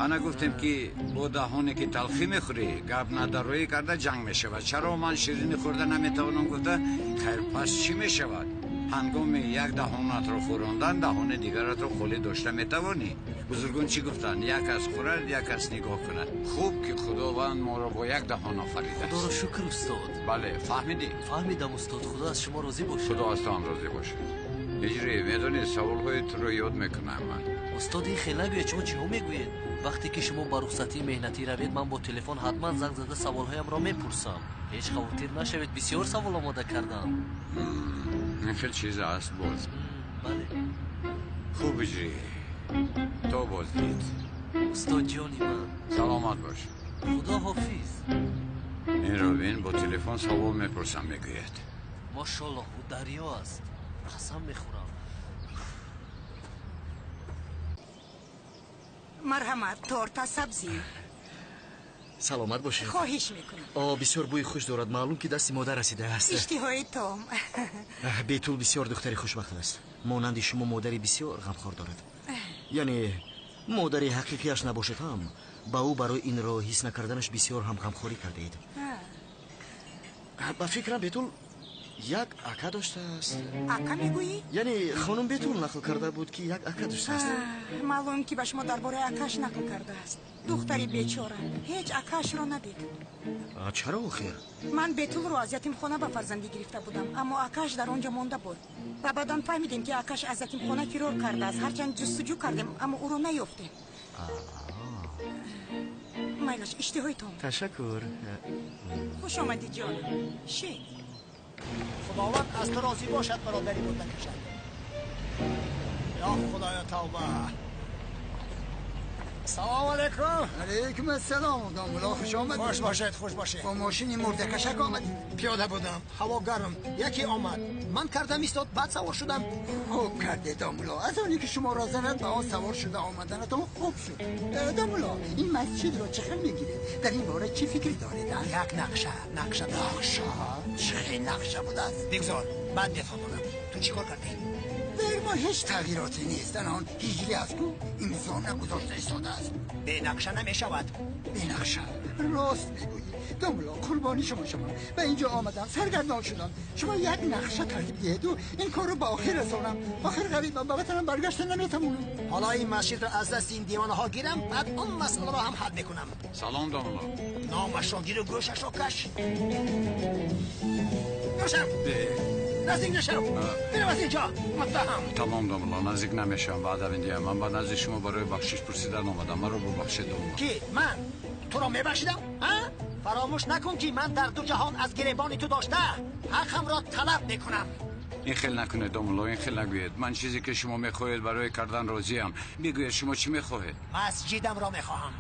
Ана гуфтем, ки бо даҳоне ки талхӣ мехӯрӣ, гап надароӣ карда ҷанг мешавад. Чаро ман ширинӣ хӯрда наметавонам гуфта? Хайр, пас чӣ мешавад? Ҳангоми як даҳонатро хӯрондан, даҳони дигаратро холӣ дошта метавонӣ. Бузургон чӣ гуфтанд? Як кас хӯрад, як кас нигоҳ кунад. Хуб, ки Худованд моро бо як даҳон офаридааст.
Худоро шукр, устод.
Бале, фаҳмидӣ?
Фаҳмидам, устод. Худо аз шумо розӣ бошад.
Худо аз ту ҳам розӣ бошад. Ҳиҷрӣ, медонӣ, саволҳои туро ёд мекунам ман.
Устод, ин хел нагӯед. Шумо чиҳо мегӯед? Вақте ки шумо ба рухсатии меҳнатӣ равед, ман бо телефон ҳатман занг зада саволҳоямро мепурсам. Ҳеҷ хавотир нашавед, бисёр савол омода кардам.
Ин хел чиз аст боз.
Бале.
Хуб, ҳиҷрӣ, то боздид.
Устод, ҷони ман.
Саломат бош.
Худо ҳофиз.
Инро бин, бо телефон савол мепурсам мегӯяд.
Мошоллоҳ, ӯ дарё аст. Қасам мехӯрам.
Марҳамат, торт аз сабзӣ.
Саломат бошед.
Хоҳиш мекунам.
О, бисёр бӯи хуш дорад. Маълум ки дасти модар расидааст.
Иштиҳои том.
Бетул бисёр духтари хушбахт аст. Монанди шумо модари бисёр ғамхор дорад. Яъне модари ҳақиқиаш набошад ҳам, ба ӯ барои инро ҳис накарданаш бисёр ҳам ғамхорӣ кардаед. Ба фикрам, Бетул як ака доштааст.
Ака мегӯӣ?
Яъне хонум Бетул нақл карда буд, ки як ака доштааст.
Маълум ки ба шумо дар бораи акаш нақл кардааст. Духтари бечора ҳеҷ акаашро надид.
Чаро охир?
Ман Бетулро аз ятимхона ба фарзандӣ гирифта будам, аммо акаш дар он ҷо монда буд. Ва баъдан фаҳмидем, ки акаш аз ятимхона фирор кардааст. Ҳарчанд ҷустуҷӯ кардем, аммо ӯро наёфтем. Майлаш, иштиҳои том.
Ташаккур.
Хуш омадӣ, ҷонам. Шин.
Худованд аз ту розӣ бошад, бародари мурдакашак. Ё Худоё, тавба. Салом алейкум.
Алейкум ассалом. Домулло, хуш омадед.
Хуш бошед, хуш бошед.
Бо мошини мурдакашак омадед?
Пиёда будам, ҳаво гарм. Яке омад, ман кардам истод, баъд савор шудам.
Хуб кардед, домулло. Аз оне ки шуморо занад ба он савор шуда омаданатон хуб шуд. Домулло, ин масҷидро чӣ хел мегиред? Дар ин бора чӣ фикр доред?
Як нақша, нақша.
Нақша? Чӣ хел нақша будааст?
Бигзор, баъд мефаҳмонам. Ту чӣ кор кардӣ?
Дар мо ҳеҷ тағйироте нест. Анон ҳиҷрӣ аст ку имзо нагузошта истодааст.
Бенақша намешавад.
Бенақша, рост мегӯӣ, домулло. Қурбони шумо шавам, ба инҷо омадам, саргардон шудам. Шумо як нақша тартиб диҳеду ин корро ба охир расонам. Охир ғарибам, ба ватанам баргашта наметавонам.
Ҳоло ин масҷидро аз дасти ин девонаҳо гирам, баъд он масъаларо ҳам ҳал мекунам.
Салом, домулло.
Номашро гиру гӯшашро каш. Гӯшам наздик нашав, бирав аз инҷо, муттаҳам.
Тамом, домулло, наздик намешавам. Ваъда медиҳам. Ман ба назди шумо барои бахшиш пурсидан омадам. Маро бубахшед, домулло.
Ки ман туро мебахшидам? Фаромӯш накун, ки ман дар ду ҷаҳон аз гиребони ту дошта ҳаққамро талаб мекунам.
Ин хел накунед, домулло, ин хел нагӯед. Ман чизе ки шумо мехоҳед барои кардан розиям. Бигӯед, шумо чӣ мехоҳед?
Масҷидамро мехоҳам.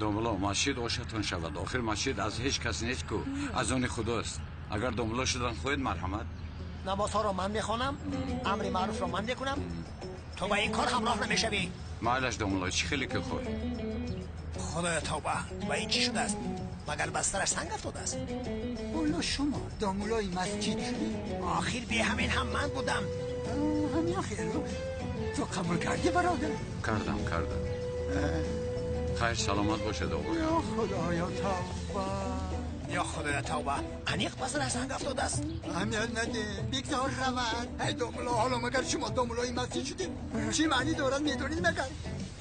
Домулло, масҷид ошатон шавад. Охир масҷид аз ҳеҷ кас нест ку, аз они худост. Агар домулло шудан хоҳед, марҳамат.
Намозҳоро ман мехонам, амри маъруфро ман мекунам. Ту ба ин кор ҳамроҳ намешавӣ.
Майлаш, домулло, чӣ хеле ки хоҳед.
Худоё, тавба, ба ин чӣ шудааст? Магар ба сараш санг афтодааст?
Ҳоло шумо домуллои масҷид шудед?
Охир бе ҳамин ҳам ман будам.
Ҳамин охирро ту қабул кардӣ, бародар?
Кардам, кардам. Хайр, саломат бошед, оғоён.
Ё худоё, тавба.
Ё худоё, тавба, аниқ ба сараш санг афтодааст.
Аҳамият наде, бигзор равад. Эй домулло, ҳоло магар шумо домуллои масҷид шудед? Чӣ маънӣ дорад, медонед магар?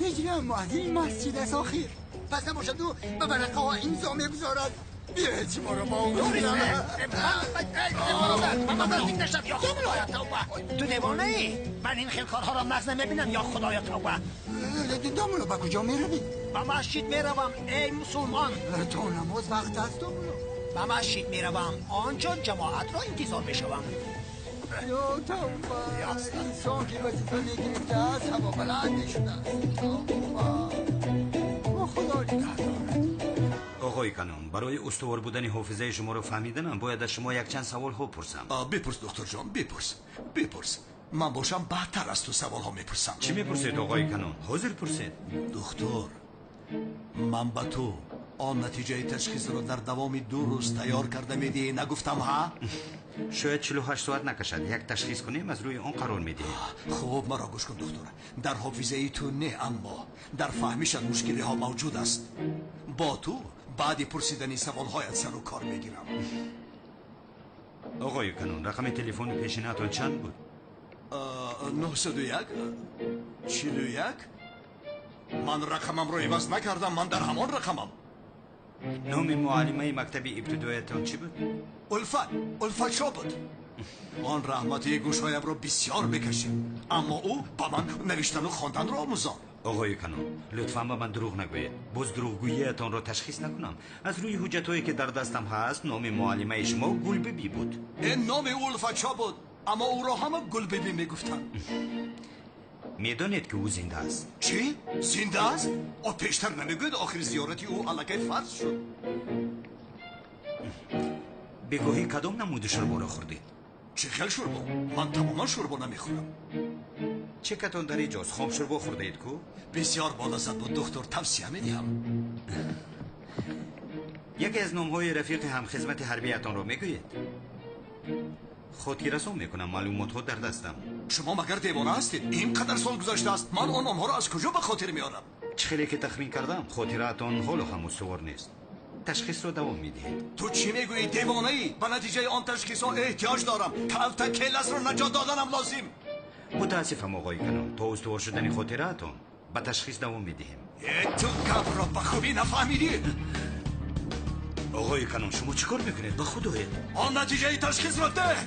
Ҳиҷри ҳам муаззини масҷид аст охир. Пас набошад ӯ ба варақаҳо имзо мегузорад. Биёед шуморо бо ӯ.
Ту девонаӣ? Ман ин хел корҳоро нағз намебинам. Ё худоё, тавба.
Домулло, ба куҷо меравӣ?
Ба масҷид меравам, эй мусулмон.
То намоз вақт аст, домулло.
Ба масҷид меравам, он ҷо ҷамоатро интизор мешавам.
Ё тавба, инсон ки вазифа мегирифтааст, ҳаво баланд мешудааст. Тавба, худо нигаҳ дорад.
Оғои канон, барои устувор будани ҳофизаи шуморо фаҳмиданам бояд аз шумо якчанд саволҳо пурсам.
Бипурс, духтурҷон, бипурс, бипурс. Ман бошам баъдтар аз ту саволҳо мепурсам.
Чӣ мепурсед, оғои канон? Ҳозир пурсед.
Духтур, ман ба ту он натиҷаи ташхисро дар давоми 2 рӯз тайёр карда медиҳӣ, нагуфтам, ҳа?
Шояд 48 соат накашад. Як ташхис кунем, аз рӯи он қарор медиҳем.
Хуб, маро гӯш кун, духтур. Дар ҳофизаи ту не, аммо дар фаҳмишат мушкилиҳо мавҷуд аст. Бо ту баъди пурсидани саволҳоят сару кор мегирам.
Оғои канон, рақами телефони пешинаатон чанд буд?
901 41. Ман рақамамро иваз накардам, ман дар ҳамон рақамам.
Номи муаллимаи мактаби ибтидоятон чӣ буд?
Улфат, Улфатшо буд. Он раҳматии гӯшҳоямро бисёр мекашид, аммо ӯ ба ман навиштану хонданро омӯзонд.
Оғои канон, лутфан ба ман дурӯғ нагӯед. Боз дурӯғгӯиятонро ташхис накунам. Аз рӯи ҳуҷҷатҳое ки дар дастам ҳаст, номи муаллимаи шумо Гулбибӣ буд.
Ин номи Улфатшо буд, аммо ӯро ҳама Гулбибӣ мегуфтанд.
Медонед ки ӯ зинда аст?
Чӣ? Зинда аст? О, пештар намегӯед, охир зиёрати ӯ аллакай фарз шуд.
Бегоҳӣ кадом намуди шӯрборо хӯрдед?
Чӣ хел шӯрбо? Ман тамоман шӯрбо намехӯрам.
Чекатон дар иҷоз хомшӯрбо хӯрдаед ку?
Бисёр болаззат буд, духтур, тавсия медиҳам.
Яке аз номҳои рафиқи ҳамхизмати ҳарбиятонро мегӯед? Хотиррасон мекунам, маълумотҳо дар дастам.
Шумо магар девона ҳастед? Ин қадар сол гузаштааст, ман он номҳоро аз куҷо ба хотир меорам?
Чӣ хеле ки тахмин кардам, хотираатон ҳоло ҳам устувор нест. Ташхисро давом медиҳед.
Ту чӣ мегӯӣ, девонаӣ? Ба натиҷаи он ташхисҳо эҳтиёҷ дорам. Калтакеласро наҷот доданам лозим.
Мутаассифам, оғои Канон, то устувор шудани хотираатон ба ташхис давом медиҳем.
Ту гапро ба хубӣ нафаҳмидӣ.
Оғои Канон, шумо чӣ кор мекунед? Ба худ оед.
Он натиҷаи ташхисро деҳ.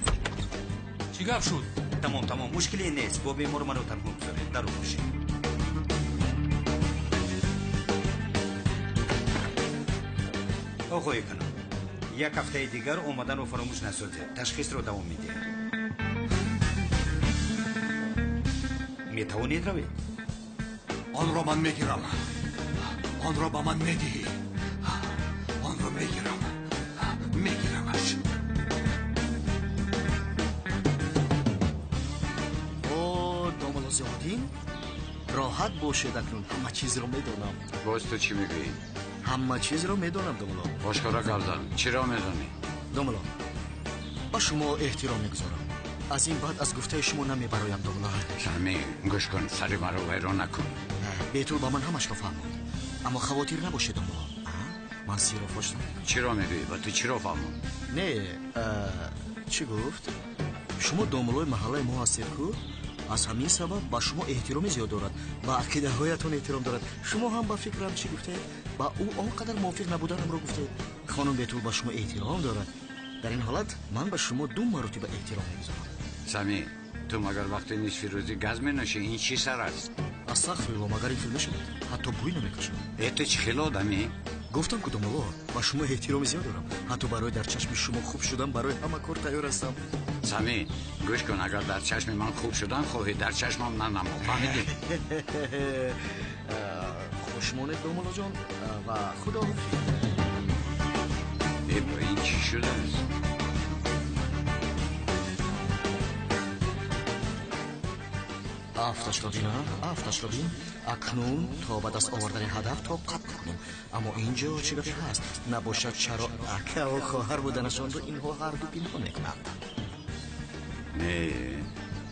Чӣ гап шуд?
Тамом, тамом, мушкиле нест. Бо бемор маро танҳо гузоред. Даро бошед. Оғои Канон, як ҳафтаи дигар омаданро фаромӯш насозед. Ташхисро давом медиҳем. Метавонед равед?
Онро ман мегирам. Онро ба ман медиҳӣ. Онро мегирам. Мегирамаш.
О, домулло Зиёддин, роҳат бошед, акнун ҳама чизро медонам.
Боз ту чӣ мегӯӣ?
Ҳама чизро медонам, домулло.
Ошкоро гап зан, чиро медонӣ?
Домулло, ба шумо эҳтиром мегузорам. Аз ин баъд аз гуфтаи шумо намебароям, домулло.
Сами, гӯш кун, сари маро вайрон накун.
Бетул ба ман ҳамашро фаҳмонд. Аммо хавотир набошед, домулло. Ман сирро фош намекунам.
Чиро мегӯӣ? Ба ту чиро фаҳмонд?
Не, чӣ гуфт? Шумо домуллои маҳаллаи мо ҳастед ку? Аз ҳамин сабаб ба шумо эҳтироми зиёд дорад, ба ақидаҳоятон эҳтиром дорад. Шумо ҳам ба фикрам чӣ гуфтед? Ба ӯ он қадар мувофиқ набуданамро гуфтед. Хонум Бетул ба шумо эҳтиром дорад. Дар ин ҳолат ман ба шумо ду маротиба эҳтиром мегузорам.
Сами, ту магар вақти нисфи рӯзӣ газ менӯшӣ? Ин чӣ сар аст?
Астағфирулло, магар ин хел мешавад? Ҳатто бӯй намекашад.
Э, ту чӣ хел одамӣ?
Гуфтам ку, домулло, ба шумо эҳтироми зиёд дорам. Ҳатто барои дар чашми шумо хуб шудан барои ҳама кор тайёр ҳастам.
Сами, гӯш кун, агар дар чашми ман хуб шудан хоҳӣ, дар чашмам нанамо, фаҳмидӣ?
Хуш монед, домуллоҷон, ва худоҳофиз.
Э, бо ин чӣ шудааст?
Афташро бин, афташро бин. Акнун то ба даст овардани ҳадаф тоқат кунем. Аммо ин ҷо чӣ гапе ҳаст? Набошад чаро акаву хоҳар буданашонро инҳо ҳарду пинҳон мекунанд?
Не,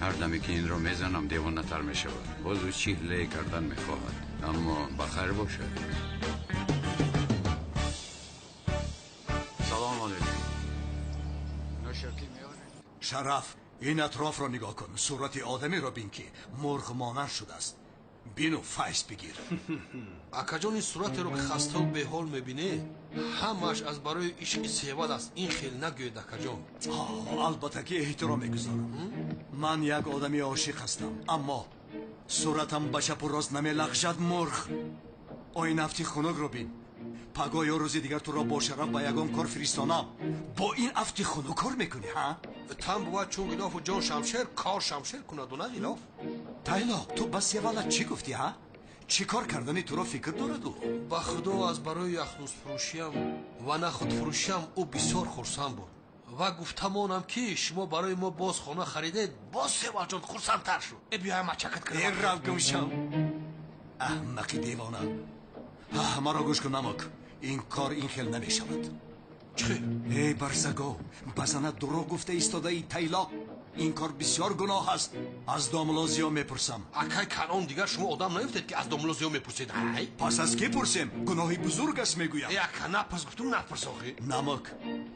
ҳар даме ки инро мезанам девонатар мешавад. Боз ӯ чӣ ҳилае кардан мехоҳад, аммо ба хайр бошад. Салом алейкум. Нӯшокӣ меоред?
Шараф, ин атрофро нигоҳ кун. Сурати одамеро бин, ки мурғ монанд шудааст. Бину файз бигир.
Акаҷон, ин суратеро ки хаставу беҳол мебинед, ҳамааш аз барои ишқи севал аст. Ин хел нагӯед, акаҷон.
Албатта ки эҳтиром мегузорам. Ман як одами ошиқ ҳастам, аммо суратам ба чапу рост намелағжад. Мурғ, ой, нафти хунукро бин. Пагоҳ ё рӯзи дигар туро бо шараф ба ягон кор фиристонам. Бо ин афти хунук кор мекунӣ, ҳа?
Тан бувад чун ғилофу ҷон шамшер, кор шамшер кунаду на ғилоф.
Тайло, ту ба севала чӣ гуфтӣ, ҳа? Чӣ кор кардани туро фикр дорад ӯ?
Ба худо, аз барои яхнузфурӯшиям ва нахудфурӯшиям ӯ бисёр хурсанд буд ва гуфтамонам, ки шумо барои мо боз хона харидед, боз севалҷон хурсандтар шуд. Э, биёям мачакат кунам.
Э, рав гумшав, аҳмақи девона. Маро гӯш кун, намок, ин кор ин хел намешавад.
Чӣ?
Эй барзагов, ба занат дурӯғ гуфта истодаи, тайлоқ. Ин кор бисёр гуноҳ аст. Аз домулло Зиё мепурсам.
Акай Канон, дигар шумо одам наёфтед, ки аз домулло Зиё мепурсед, ай?
Пас аз кӣ пурсем? Гуноҳи бузург аст, мегӯям.
Э, ака, напурс, гуфтум, напурс охи.
Намок,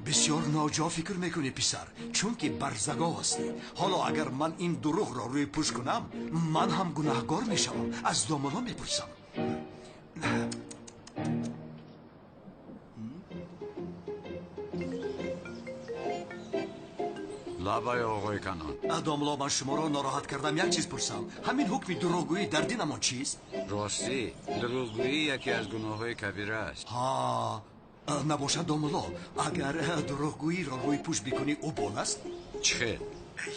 бисёр ноҷо фикр мекунӣ, писар, чунки барзагов ҳастӣ. Ҳоло агар ман ин дурӯғро рӯйпӯш кунам, ман ҳам гунаҳгор мешавам. Аз домулло мепурсам.
Лабай, оғои Канон.
Домулло, ман шуморо нороҳат кардам, як чиз пурсам. Ҳамин ҳукми дурӯғгӯӣ дар динамон чист?
Ростӣ, дурӯғгӯӣ яке аз гуноҳҳои кабира аст.
Ҳа, набошад, домулло, агар дурӯғгӯиро рӯйпӯш бикунӣ, убол аст?
Чӣ хел?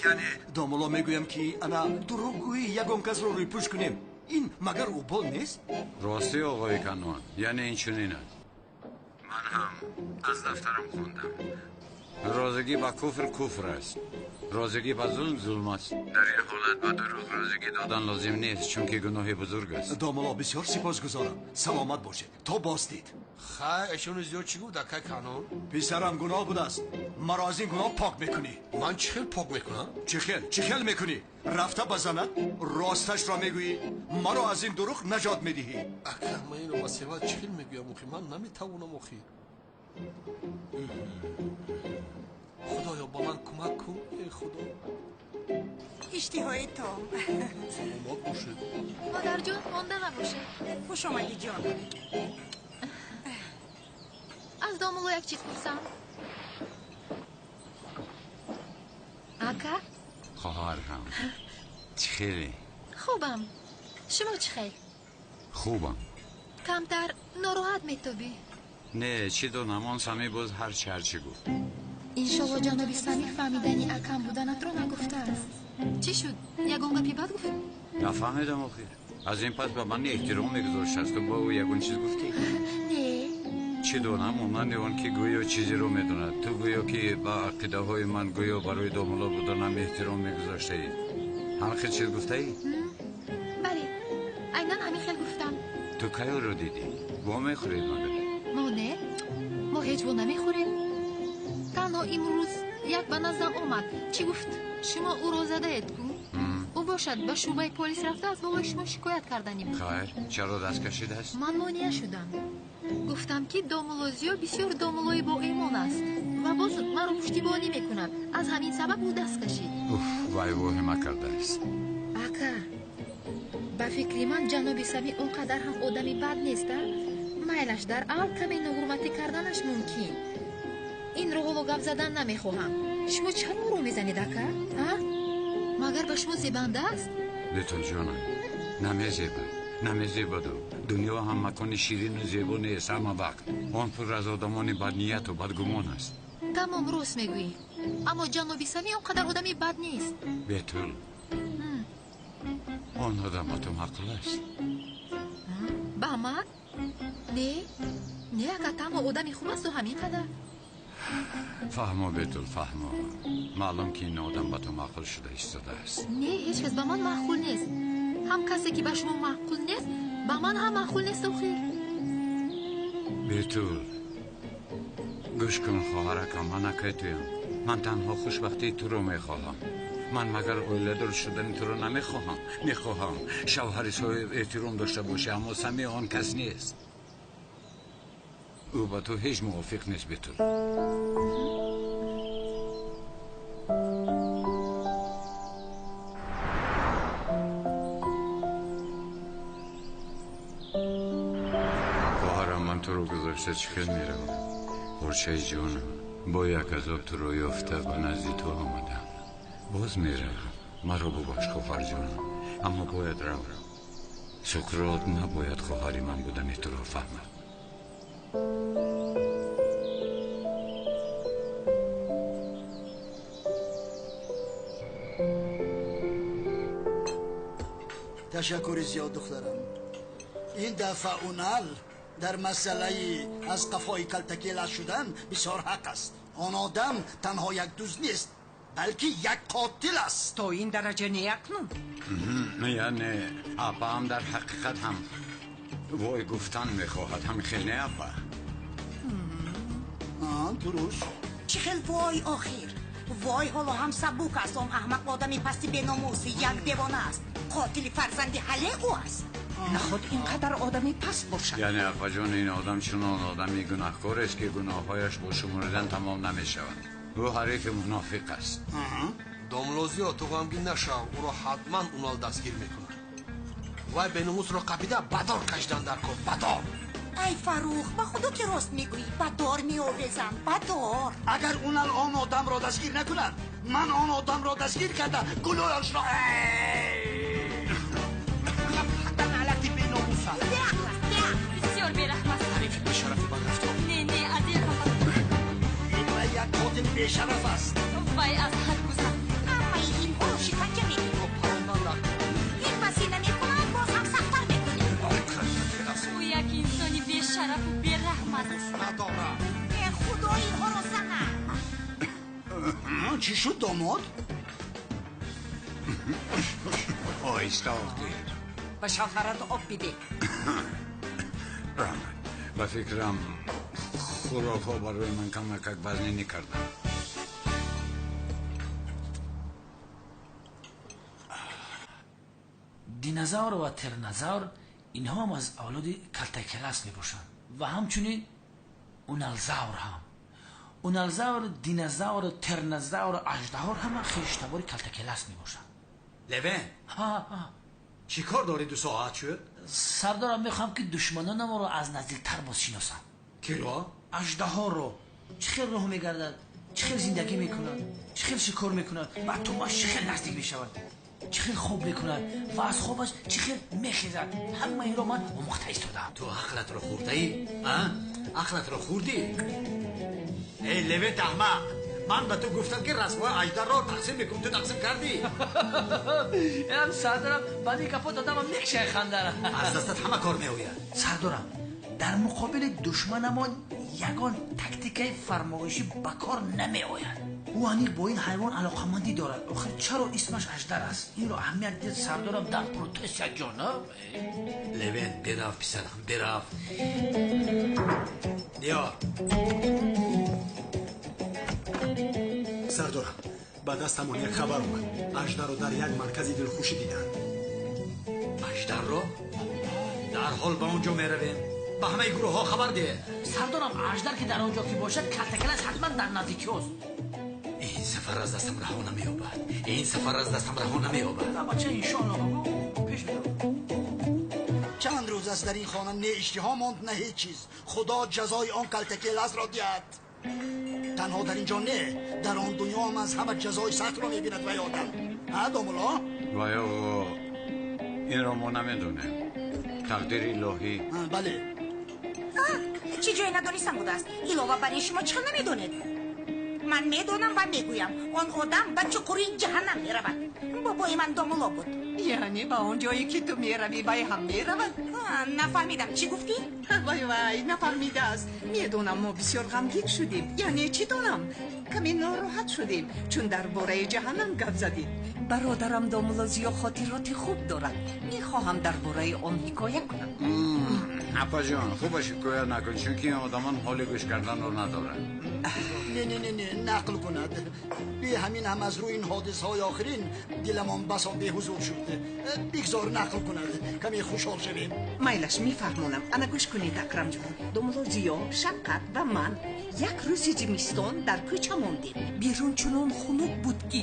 Яъне, домулло, мегӯям, ки ана дурӯғгӯӣ ягон касро рӯйпӯш кунем, ин магар убол нест?
Ростӣ, оғои Канон, яъне ин чунин аст. Ман ҳам аз дафтарам хондам. Розигӣ ба куфр куфр аст. Розигӣ ба зулм зулм аст. Дар ин ҳолат ба дурӯғ розигӣ додан лозим нест, чунки гуноҳи бузург аст.
Домулло, бисёр сипосгузорам. Саломат бошед. То боздид.
Хай, эшони зиёд чӣ гуфт, акай Канон?
Писарам гуноҳ будааст. Маро аз ин гуноҳ пок мекунӣ.
Ман чӣ хел пок мекунам?
Чӣ хел? Чӣ хел мекунӣ? Рафта ба занат росташро мегӯӣ, маро аз ин дурӯғ наҷот медиҳӣ.
Ака, ман инро ба Севал чӣ хел мегӯям охи? Ман наметавонам охи. Худоё, ба ман кӯмак кун, эй Худо.
Иштиҳои том.
Саломат бошед.
Модарҷон, монда набошед.
Хуш омадӣ, ҷон.
Аз домулло як чиз пурсам. Ака?
Хоҳарам, чӣ хеле?
Хубам. Шумо чӣ хел?
Хубам.
Камтар нороҳат метобӣ?
Не, чӣ донам, он Самӣ боз ҳарчи ҳарчи гуфт.
Иншолло ҷаноби Самӣ фаҳмидани акам буданатро нагуфтааст. Чӣ шуд? Ягон гапи бад гуфт?
Нафаҳмидам охир. Аз ин пас ба ман эҳтиром мегузоштааст. Ту бо ӯ ягон чиз гуфтӣ?
Не.
Чӣ донам, монанди он ки гӯё чизеро медонад. Ту гӯё ки ба ақидаҳои ман гӯё барои домулло буданам эҳтиром мегузоштаӣ. Ҳамин хел чиз гуфтаӣ?
Бале, айнан ҳамин хел гуфтам.
Ту кай ӯро дидӣ? Во мехӯред магар?
Мо не, мо ҳеҷ во намехӯрем. Танҳо имрӯз як ба наздам омад. Чӣ гуфт? Шумо ӯро задаед ку? Ӯ бошад ба шӯъбаи полис рафта аз болои шумо шикоят кардани буд.
Хайр, чаро даст кашидааст?
Ман монеа шудам. Гуфтам ки домулло Зиё бисёр домуллои боимон аст ва боз маро пуштибонӣ мекунад. Аз ҳамин сабаб ӯ даст кашид.
Уф, вай воҳима кардааст.
Ака, ба фикри ман ҷаноби Самӣ он қадар ҳам одами бад нест, а? Майлаш дар аввал каме ноҳурматӣ карданаш мумкин. Инро ҳоло гап задан намехоҳам. Шумо чаро ӯро мезанед, ака? А? Магар ба шумо зебанда аст?
Бетулҷонам, намезебад, намезебаду. Дунё ҳам макони ширину зебо нест ҳама вақт. Он пур аз одамони баднияту бадгумон аст.
Тамом, рост мегӯӣ. Аммо ҷаноби Самӣ он қадар одами бад нест.
Бетул, он одам ба ту маъқул аст?
Ба ман? Не, не, ака, танҳо одами хуб асту ҳамин қадар.
Фаҳмо, Бетул, фаҳмо. Маълум ки ин одам ба ту маъқул шуда истодааст.
Не, ҳеҷ кас ба ман маъқул нест. Ҳам касе ки ба шумо маъқул нест, ба ман ҳам маъқул нест охир.
Бетул, гӯш кун, хоҳаракам, ман акай туям. Ман танҳо хушбахтии туро мехоҳам. Ман магар оиладор шудани туро намехоҳам? Мехоҳам шавҳари соҳиб эҳтиром дошта бошӣ, аммо Самӣ он кас нест. Ӯ ба ту ҳеҷ мувофиқ нест, Бетул. Хоҳарам, ман туро гузошта чӣ хел меравам? Порчаи ҷонам, бо як азоб туро ёфта ба назди ту омадам. Боз меравам. Маро бубахш, хоҳарҷонам, аммо бояд равам. Суқрот набояд хоҳари ман будани туро фаҳмад.
Ташаккури зиёд, духтарам. Ин дафъа Унал дар масъалаи аз қафои калтакелас шудан бисёр ҳақ аст. Он одам танҳо як дузд нест, балки як қотил аст.
То ин дараҷа не акнун?
Яъне апаам дар ҳақиқат ҳам вой гуфтан мехоҳад, ҳам хел не апа?
Дуруст.
Чӣ хел вой охир? Вой ҳоло ҳам сабук аст. Он аҳмақ одами пасти беномус, як девона аст. Қотили фарзанди ҳале ӯ аст.
Наход ин қадар одами паст бошад.
Яъне апаҷон, ин одам чунон одами гунаҳкорест ки гуноҳҳояш бо шуморидан тамом намешаванд. Ӯ ҳарифи мунофиқ аст.
Домулло Зиё, ту ғамгин нашав, ӯро ҳатман Унал дастгир мекунад. Вай беномусро қапида ба дор кашидан дар кор, ба дор.
Ай Фарух, ба худо ки рост мегӯӣ, ба дор меовезам, ба дор.
Агар Унал он одамро дастгир накунад, ман он одамро дастгир карда гулӯяшро
алати беномуса.
Бисёр бераҳм аст.
Ҳарифи бешарафи бадрафтор.
Не, не, аз ин хафа.
Вай як қотили бешараф аст.
Вай аз ҳад гузашт.
Ҳамаи инҳоро шиканҷа медиҳем. Ин васила мекунад, боз ҳам сахттар мекунем.
Ӯ як инсони бешарафу бераҳм аст.
Надорад.
Э, Худо инҳоро занад.
Чӣ шуд, домод?
Оҳиста охир.
Ба шавҳарат об бидеҳ.
Раҳмат. Ба фикрам хӯрокҳо барои ман камакак вазнинӣ карданд.
Динозавр ва тиранозавр инҳо ҳам аз авлоди калтакелас мебошанд ва ҳамчунин уналзавр ҳам. Уналзавр, динозавр, тиранозавр, аждаҳор ҳама хештабори калтакелас мебошанд.
Левен, чӣ кор дорӣ 2 соат шуд?
Сардорам, мехоҳам ки душманонамро аз наздиктар боз шиносам.
Киро?
Аждаҳорро. Чӣ хел роҳ мегардад, чӣ хел зиндагӣ мекунад, чӣ хел шикор мекунад ва тумаш чӣ хел наздик мешавад, чӣ хел хоб мекунад ва аз хобаш чӣ хел мехезад. Ҳама инро ман омӯхта истодаам.
Ту ақлатро хӯрдаӣ? Ақлатро хӯрдӣ? Эй Левент аҳмақ, ман ба ту гуфтам ки расмҳои аждарро тақсим мекунам, ту тақсим кардӣ.
Ам сардорам, баъди гапо додамам мекшай хандара.
Аз дастат ҳама кор меояд.
Сардорам, дар муқобили душманамон ягон тактикаи фармоишӣ ба кор намеояд. Ӯ аниқ бо ин ҳайвон алоқамандӣ дорад. Охир чаро исмаш аждар аст? Инро аҳамият дид сардорам дар протест якҷонаб.
Левент, бирав писарам, бирав. Диёр.
Сардорам, ба дастамон як хабар омад. Аждарро дар як маркази дилхушӣ диданд.
Аждарро? Дарҳол ба он ҷо меравем. Ба ҳамаи гурӯҳҳо хабар деҳ.
Сардорам, аждар ки дар он ҷо ки бошад, калтакелас ҳатман дар наздикиҳост.
Ин сафар аз дастам раҳо намеёбад. Ин сафар аз дастам раҳо намеёбад.
Бача, иншоалло пеш меравам.
Чанд рӯз аст дар ин хона не иштиҳо монд, на ҳеҷ чиз. Худо ҷазои он калтакеласро диҳад. Танҳо дар ин ҷо не, дар он дунё ҳам аз ҳама ҷазои сахтро мебинад вай одам. Ҳа, домулло?
Вай оғо, инро мо намедонем. Тақдири илоҳӣ.
Бале.
Чӣ ҷое надонистам будааст? Илова бар ин шумо чӣ хел намедонед? Ман медонам ва мегӯям, он одам ба чуқури ҷаҳаннам меравад. Бобои ман домулло буд.
Яъне ба он ҷое ки ту меравӣ, вай ҳам меравад?
Нафаҳмидам, чӣ гуфтӣ?
Вай вай, нафаҳмидааст. Медонам, мо бисёр ғамгин шудем. Яъне чӣ донам? Каме нороҳат шудем, чун дар бораи ҷаҳаннам гап задем. Бародарам домулло Зиё хотироти хуб дорад. Мехоҳам дар бораи он ҳикоя кунам.
Апаҷон, хубаш ҳикоя накун, чунки ин одамон ҳоли гӯш карданро надоранд.
Не, не, не, не, нақл кунад. Бе ҳамин ҳам аз рӯи ин ҳодисаҳои охирин диламон басо беҳузур шуд. Бигзор нақл кунад, каме хушҳол шавем.
Майлаш, мефаҳмонам. Ана гӯш кунед, Акрамҷон. Домулло Зиё, Шавқат ва ман як рӯзи зимистон дар кӯча мондем. Берун чунон хунук буд, ки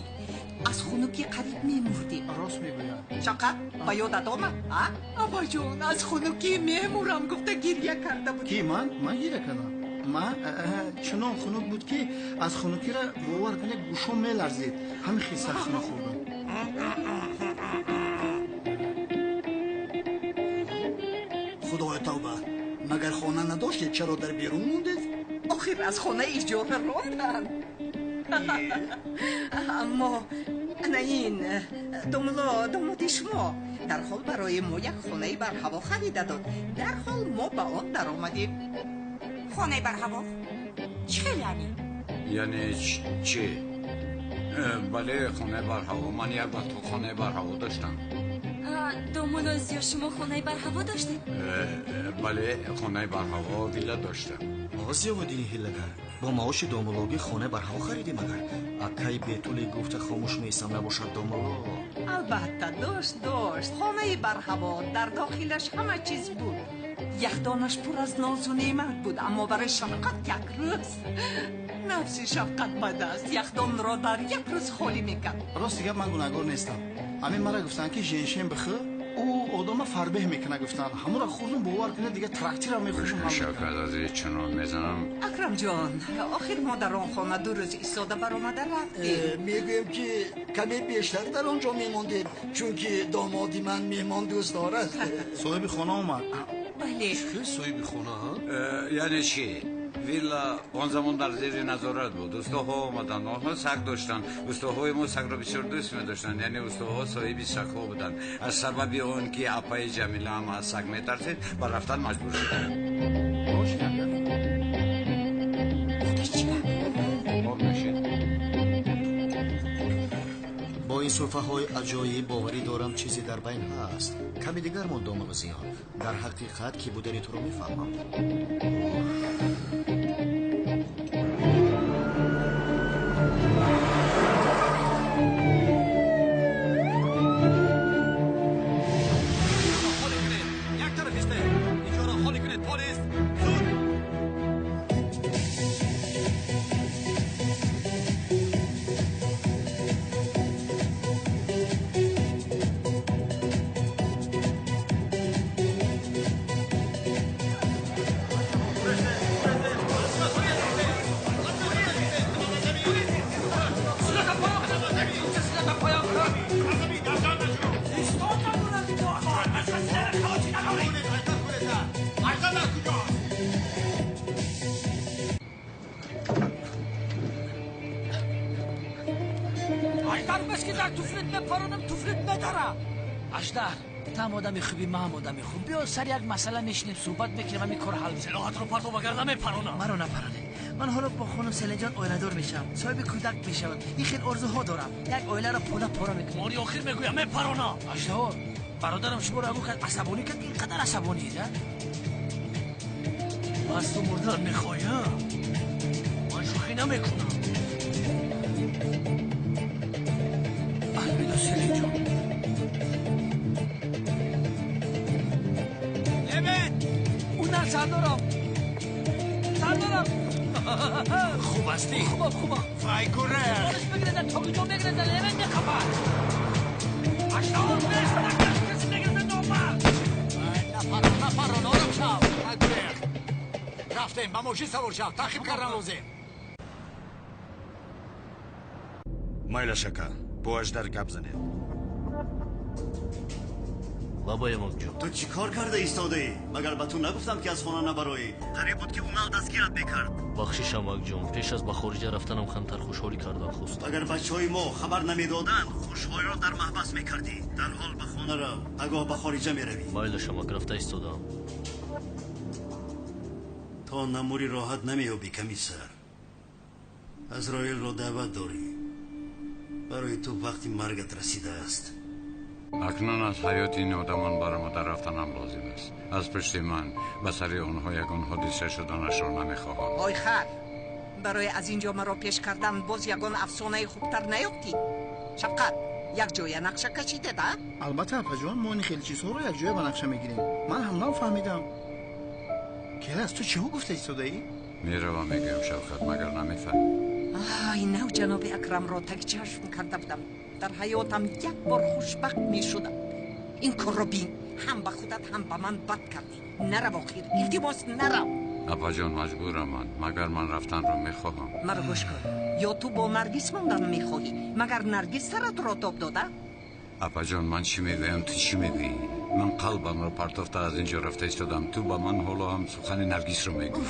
аз хунукӣ қариб мемурдем.
Рост мегӯяд.
Шавқат, ба ёдат омад? А? Абаҷон, аз хунукӣ мемурам гуфта гиря карда будем.
Ки ман? Ман гиря кардам. Ман чунон хунук буд, ки аз хунукиро бовар кунед, гӯшом меларзид. Ҳамин хел сахт хунук хӯрдам.
Худоё тавба, магар хона надоштед, чаро дар берун мондед?
Охир аз хона иҷора ронданд. Аммо ана ин домулло, домоди шумо дарҳол барои мо як хонаи барҳаво харида дод. Дарҳол мо ба он даромадем.
Хонаи барҳаво? Чӣ хел яъне?
Яъне чӣ? Бале, хонаи барҳаво. Ман як вақт хонаи барҳаво доштам.
Домулло Зиё, шумо хонаи барҳаво доштед?
Бале, хонаи барҳаво, вилла доштам.
Зиёвуддини ҳилагар, бо маоши домуллогӣ хонаи барҳаво харидем агар? Акай Бетуле гуфта хомӯш меистам, набошад домулло.
Албатта, дошт, дошт. Хонаи барҳаво, дар дохилаш ҳама чиз буд. Яхдонаш пур аз нозу неъмат буд, аммо барои Шавқат як рӯз. Нафси Шавқат бад аст, яхдонро дар як рӯз холӣ мекард.
Рости гап, ман гунаҳгор нестам. Ҳамин мара гуфтанд, ки женшен бихӯр, ӯ одама фарбеҳ мекунад гуфтанд. Ҳамонро хӯрдум, бовар кунед, дигар трактирам мехӯшам.
Шавкат, аз чунон мезанам.
Акрамҷон, охир мо дар он хона 2 рӯз истода баромада рафтем.
Мегӯем, ки каме бештар дар он ҷо мемондем, чунки домоди ман меҳмон дӯст дорад.
Соҳиби хона омад.
Бале.
Чӣ соҳиби хона?
Яъне чӣ? Вилла он замон дар зери назорат буд. Устоҳо омаданд, онҳо саг доштанд. Устоҳои мо сагро бисёр дӯст медоштанд, яъне устоҳо соҳиби сагҳо буданд. Аз сабаби он ки апаи Ҷамила ҳам аз саг метарсид, ба рафтан маҷбур шуданд. Об нӯшед.
Бо Бо ин сулфаҳои аҷоиб боварӣ дорам чизе дар байн ҳаст. Каме дигар монд, домулло Зиё. Дар ҳақиқат ки будани туро мефаҳмам.
Одами хуби, ман одами хуб. Биё сар як масъала мешинем, суҳбат мекунем, ҳамин кор ҳал мешавад.
Силоҳатро партов, вагарна мепаронам.
Маро напаронед. Ман ҳоло бо хонум Селинҷон оиладор мешавам, соҳиби кӯдак мешавам. Ин хел орзуҳо дорам. Як оиларо пора пора мекунем.
Бори охир мегӯям, мепаронам.
Аждаҳо, бародарам шуморо агу кард, асабонӣ кард, ин қадар асабониед, а?
Аз ту мурдан мехоҳам. Ман шӯхӣ намекунам. Алвидо, Селинҷон.
Сардорам, сардорам.
Хуб ҳастӣ?
Хубам, хубам.
Вай гурехт.
Борис бигиред, тогиҷон бигиред, Левен мехапад. Аждаҳо беш, каси мегирад номард.
Напарон, напарон, ором шав. Вай гурехт. Рафтем, ба мошин савор шав, таъқиб кардан лозим.
Майлаш ака, бо Аждар гап занед.
Бабоям ҷон.
Ту чӣ кор карда истодаӣ? Магар ба ту нагуфтам, ки аз хона набароӣ? Қариб буд, ки Унал дастгират мекард.
Бахшиш, амакҷон, пеш аз ба хориҷа рафтанам камтар хушҳолӣ кардан хостам.
Агар бачаҳои мо хабар намедоданд, хушҳолиро дар маҳбас мекардӣ. Дарҳол ба хона рав, пагоҳ ба хориҷа меравӣ.
Майлаш, амак, рафта истодаам.
То намури роҳат намеёбӣ, комиссар. Азроилро даъват дорӣ. Барои ту вақти маргат расидааст.
Акнун аз ҳаёти ин одамон баромада рафтанам лозим аст. Аз пушти ман ба сари онҳо ягон ҳодиса шуданашро намехоҳам.
Ой хар, барои аз ин ҷо маро пеш кардан боз ягон афсонаи хубтар наёфтӣ? Шафқат, якҷоя нақша кашидед, а?
Албатта, апаҷон, мо ин хеле чизҳоро якҷоя ба нақша мегирем. Ман ҳам нав фаҳмидам. Келас, ту чиҳо гуфта истодаӣ?
Меравам, мегӯям, Шавқат, магар намефаҳмӣ?
Ай, нав ҷаноби Акрамро таги чашм карда будам. Дар ҳаётам як бор хушбахт мешудам. Ин корро бин, ҳам ба худат, ҳам ба ман бад кардӣ. Нарав охир, илтимос, нарав.
Апаҷон, маҷбурам ман. Магар ман рафтанро мехоҳам?
Маро гӯш кун. Ё ту бо Наргиз мондан мехоҳӣ? Магар Наргиз саратро тоб дода?
Апаҷон, ман чӣ мегӯям, ту чӣ мегӯӣ? Ман қалбамро партофта аз ин ҷо рафта истодам. Ту ба ман ҳоло ҳам сухани Наргизро мегӯӣ.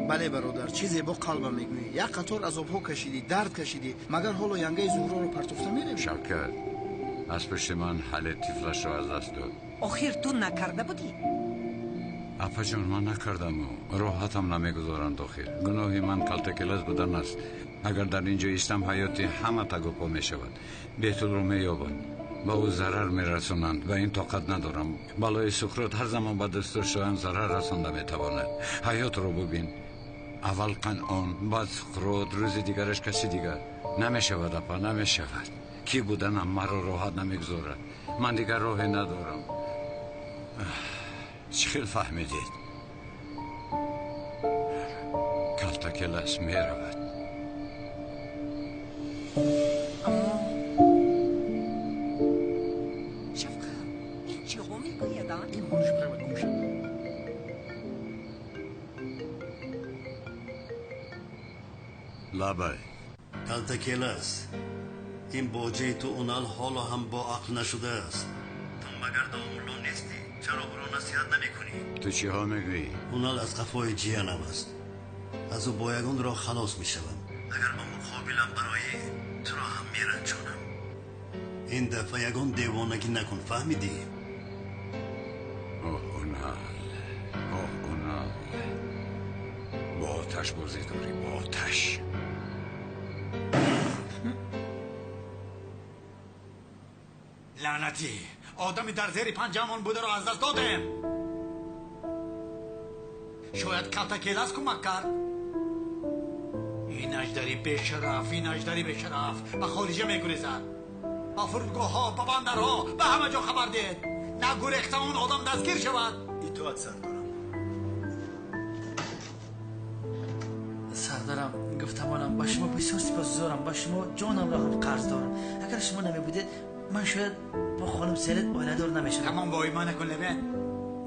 Бале, бародар, чизе бо қалбам мегӯӣ. Як қатор азобҳо кашидӣ, дард кашидӣ, магар ҳоло янгаи Зуҳроро партофта меравӣ?
Шавкат, аз пушти ман ҳале тифлашро аз даст дод.
Охир ту накарда будӣ?
Апаҷон, ман накардаму роҳатам намегузоранд охир. Гуноҳи ман калтакелас будан аст. Агар дар ин ҷо истам, ҳаёти ҳама тагупо мешавад. Беҳтулро меёбанд, ба ӯ зарар мерасонанд ва ин тоқат надорам. Балои Сухрот ҳар замон ба дӯстдоштаам зарар расонда метавонад. Ҳаётро бубин. Аввал Қанъон, баъд Суқрот, рӯзи дигараш каси дигар. Намешавад, апа, намешавад. Кӣ буданам маро роҳат намегузорад. Ман дигар роҳе надорам. Чӣ хел фаҳмидед? Калтакелас меравад.
Шафқат, ин чиҳо мегӯяд, а?
Имонаш биравад, гум шавад.
Лабай.
Калтакелас, ин боҷаи ту Унал ҳоло ҳам бо ақл нашудааст. Ту магар домулло нестӣ? Чаро ӯро насиҳат намекунӣ?
Ту чиҳо мегӯӣ?
Унал аз қафои ҷиянам аст. Аз ӯ бо ягон роҳ халос мешавам. Агар ба муқобилам бароӣ, туро ҳам меранҷонам. Ин дафъа ягон девонагӣ накун, фаҳмидӣ?
Оҳ, Унал, оҳ, Унал, бо оташ бозӣ дорӣ, бо оташ.
Лаънатӣ, одами дар зери панҷаамон бударо аз даст додем. Шояд Калтакелас кӯмак кард. Ин аждари бешараф, ин аждари бешараф ба хориҷа мегурезад. Ба фурудгоҳҳо, ба бандарҳо, ба ҳама ҷо хабар диҳед. Нагурехта он одам дастгир шавад.
Итоат, сардорам.
Сардарам, гуфтамонам, ба шумо бисёр сипосгузорам, ба шумо ҷонамро ҳам қарз дорам. Агар шумо намебудед, ман шояд бо хонум Селин оиладор намешудам.
Тамом, воима накун, Левент.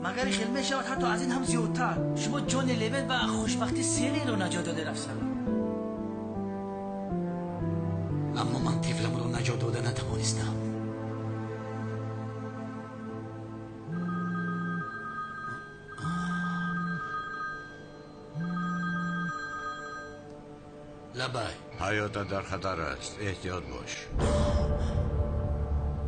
Магар хел мешавад, ҳатто аз ин ҳам зиёдтар. Шумо ҷони Левент ва хушбахти Селинро наҷот дода рафтам.
Аммо ман тифламро наҷот дода натавонистам. Лабай.
Ҳаётат дар хатар аст, эҳтиёт бош.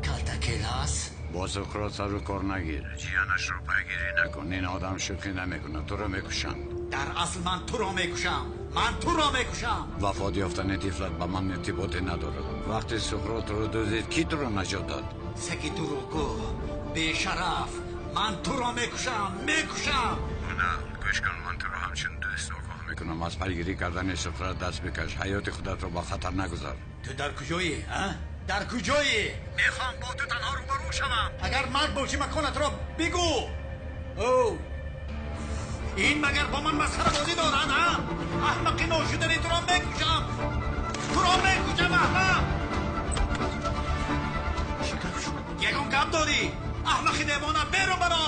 Калтакелас?
Бо Суқрот сару кор нагир, ҷиянашро пайгирӣ накун. Ин одам шӯхӣ намекунад, туро мекушанд.
Дар асл ман туро мекушам, ман туро мекушам.
Вафот ёфтани тифлат ба ман иртиботе надорад. Вақте Суқрот туро дуздид, кӣ туро наҷот дод?
Саги дурӯғгӯ, бешараф, ман туро мекушам, мекушам.
На, гӯш кун, ман туро ҳамчун дӯст огоҳ мекунам. Аз пайгирӣ кардани Суқрот даст бикаш, ҳаёти худатро ба хатар нагузор.
Ту дар куҷоӣ, а? Дар куҷоӣ? Мехоҳам бо ту танҳо рӯбарӯ шавам. Агар мард бошӣ, маконатро бигӯ. О, ин магар бо ман масхарабозӣ дорад, а? Аҳмақи ношудани туро мекушам, туро мекушам, аҳмақ.
Чӣ гап шуд?
Ягон гап дорӣ? Аҳмақи девона, берун баро.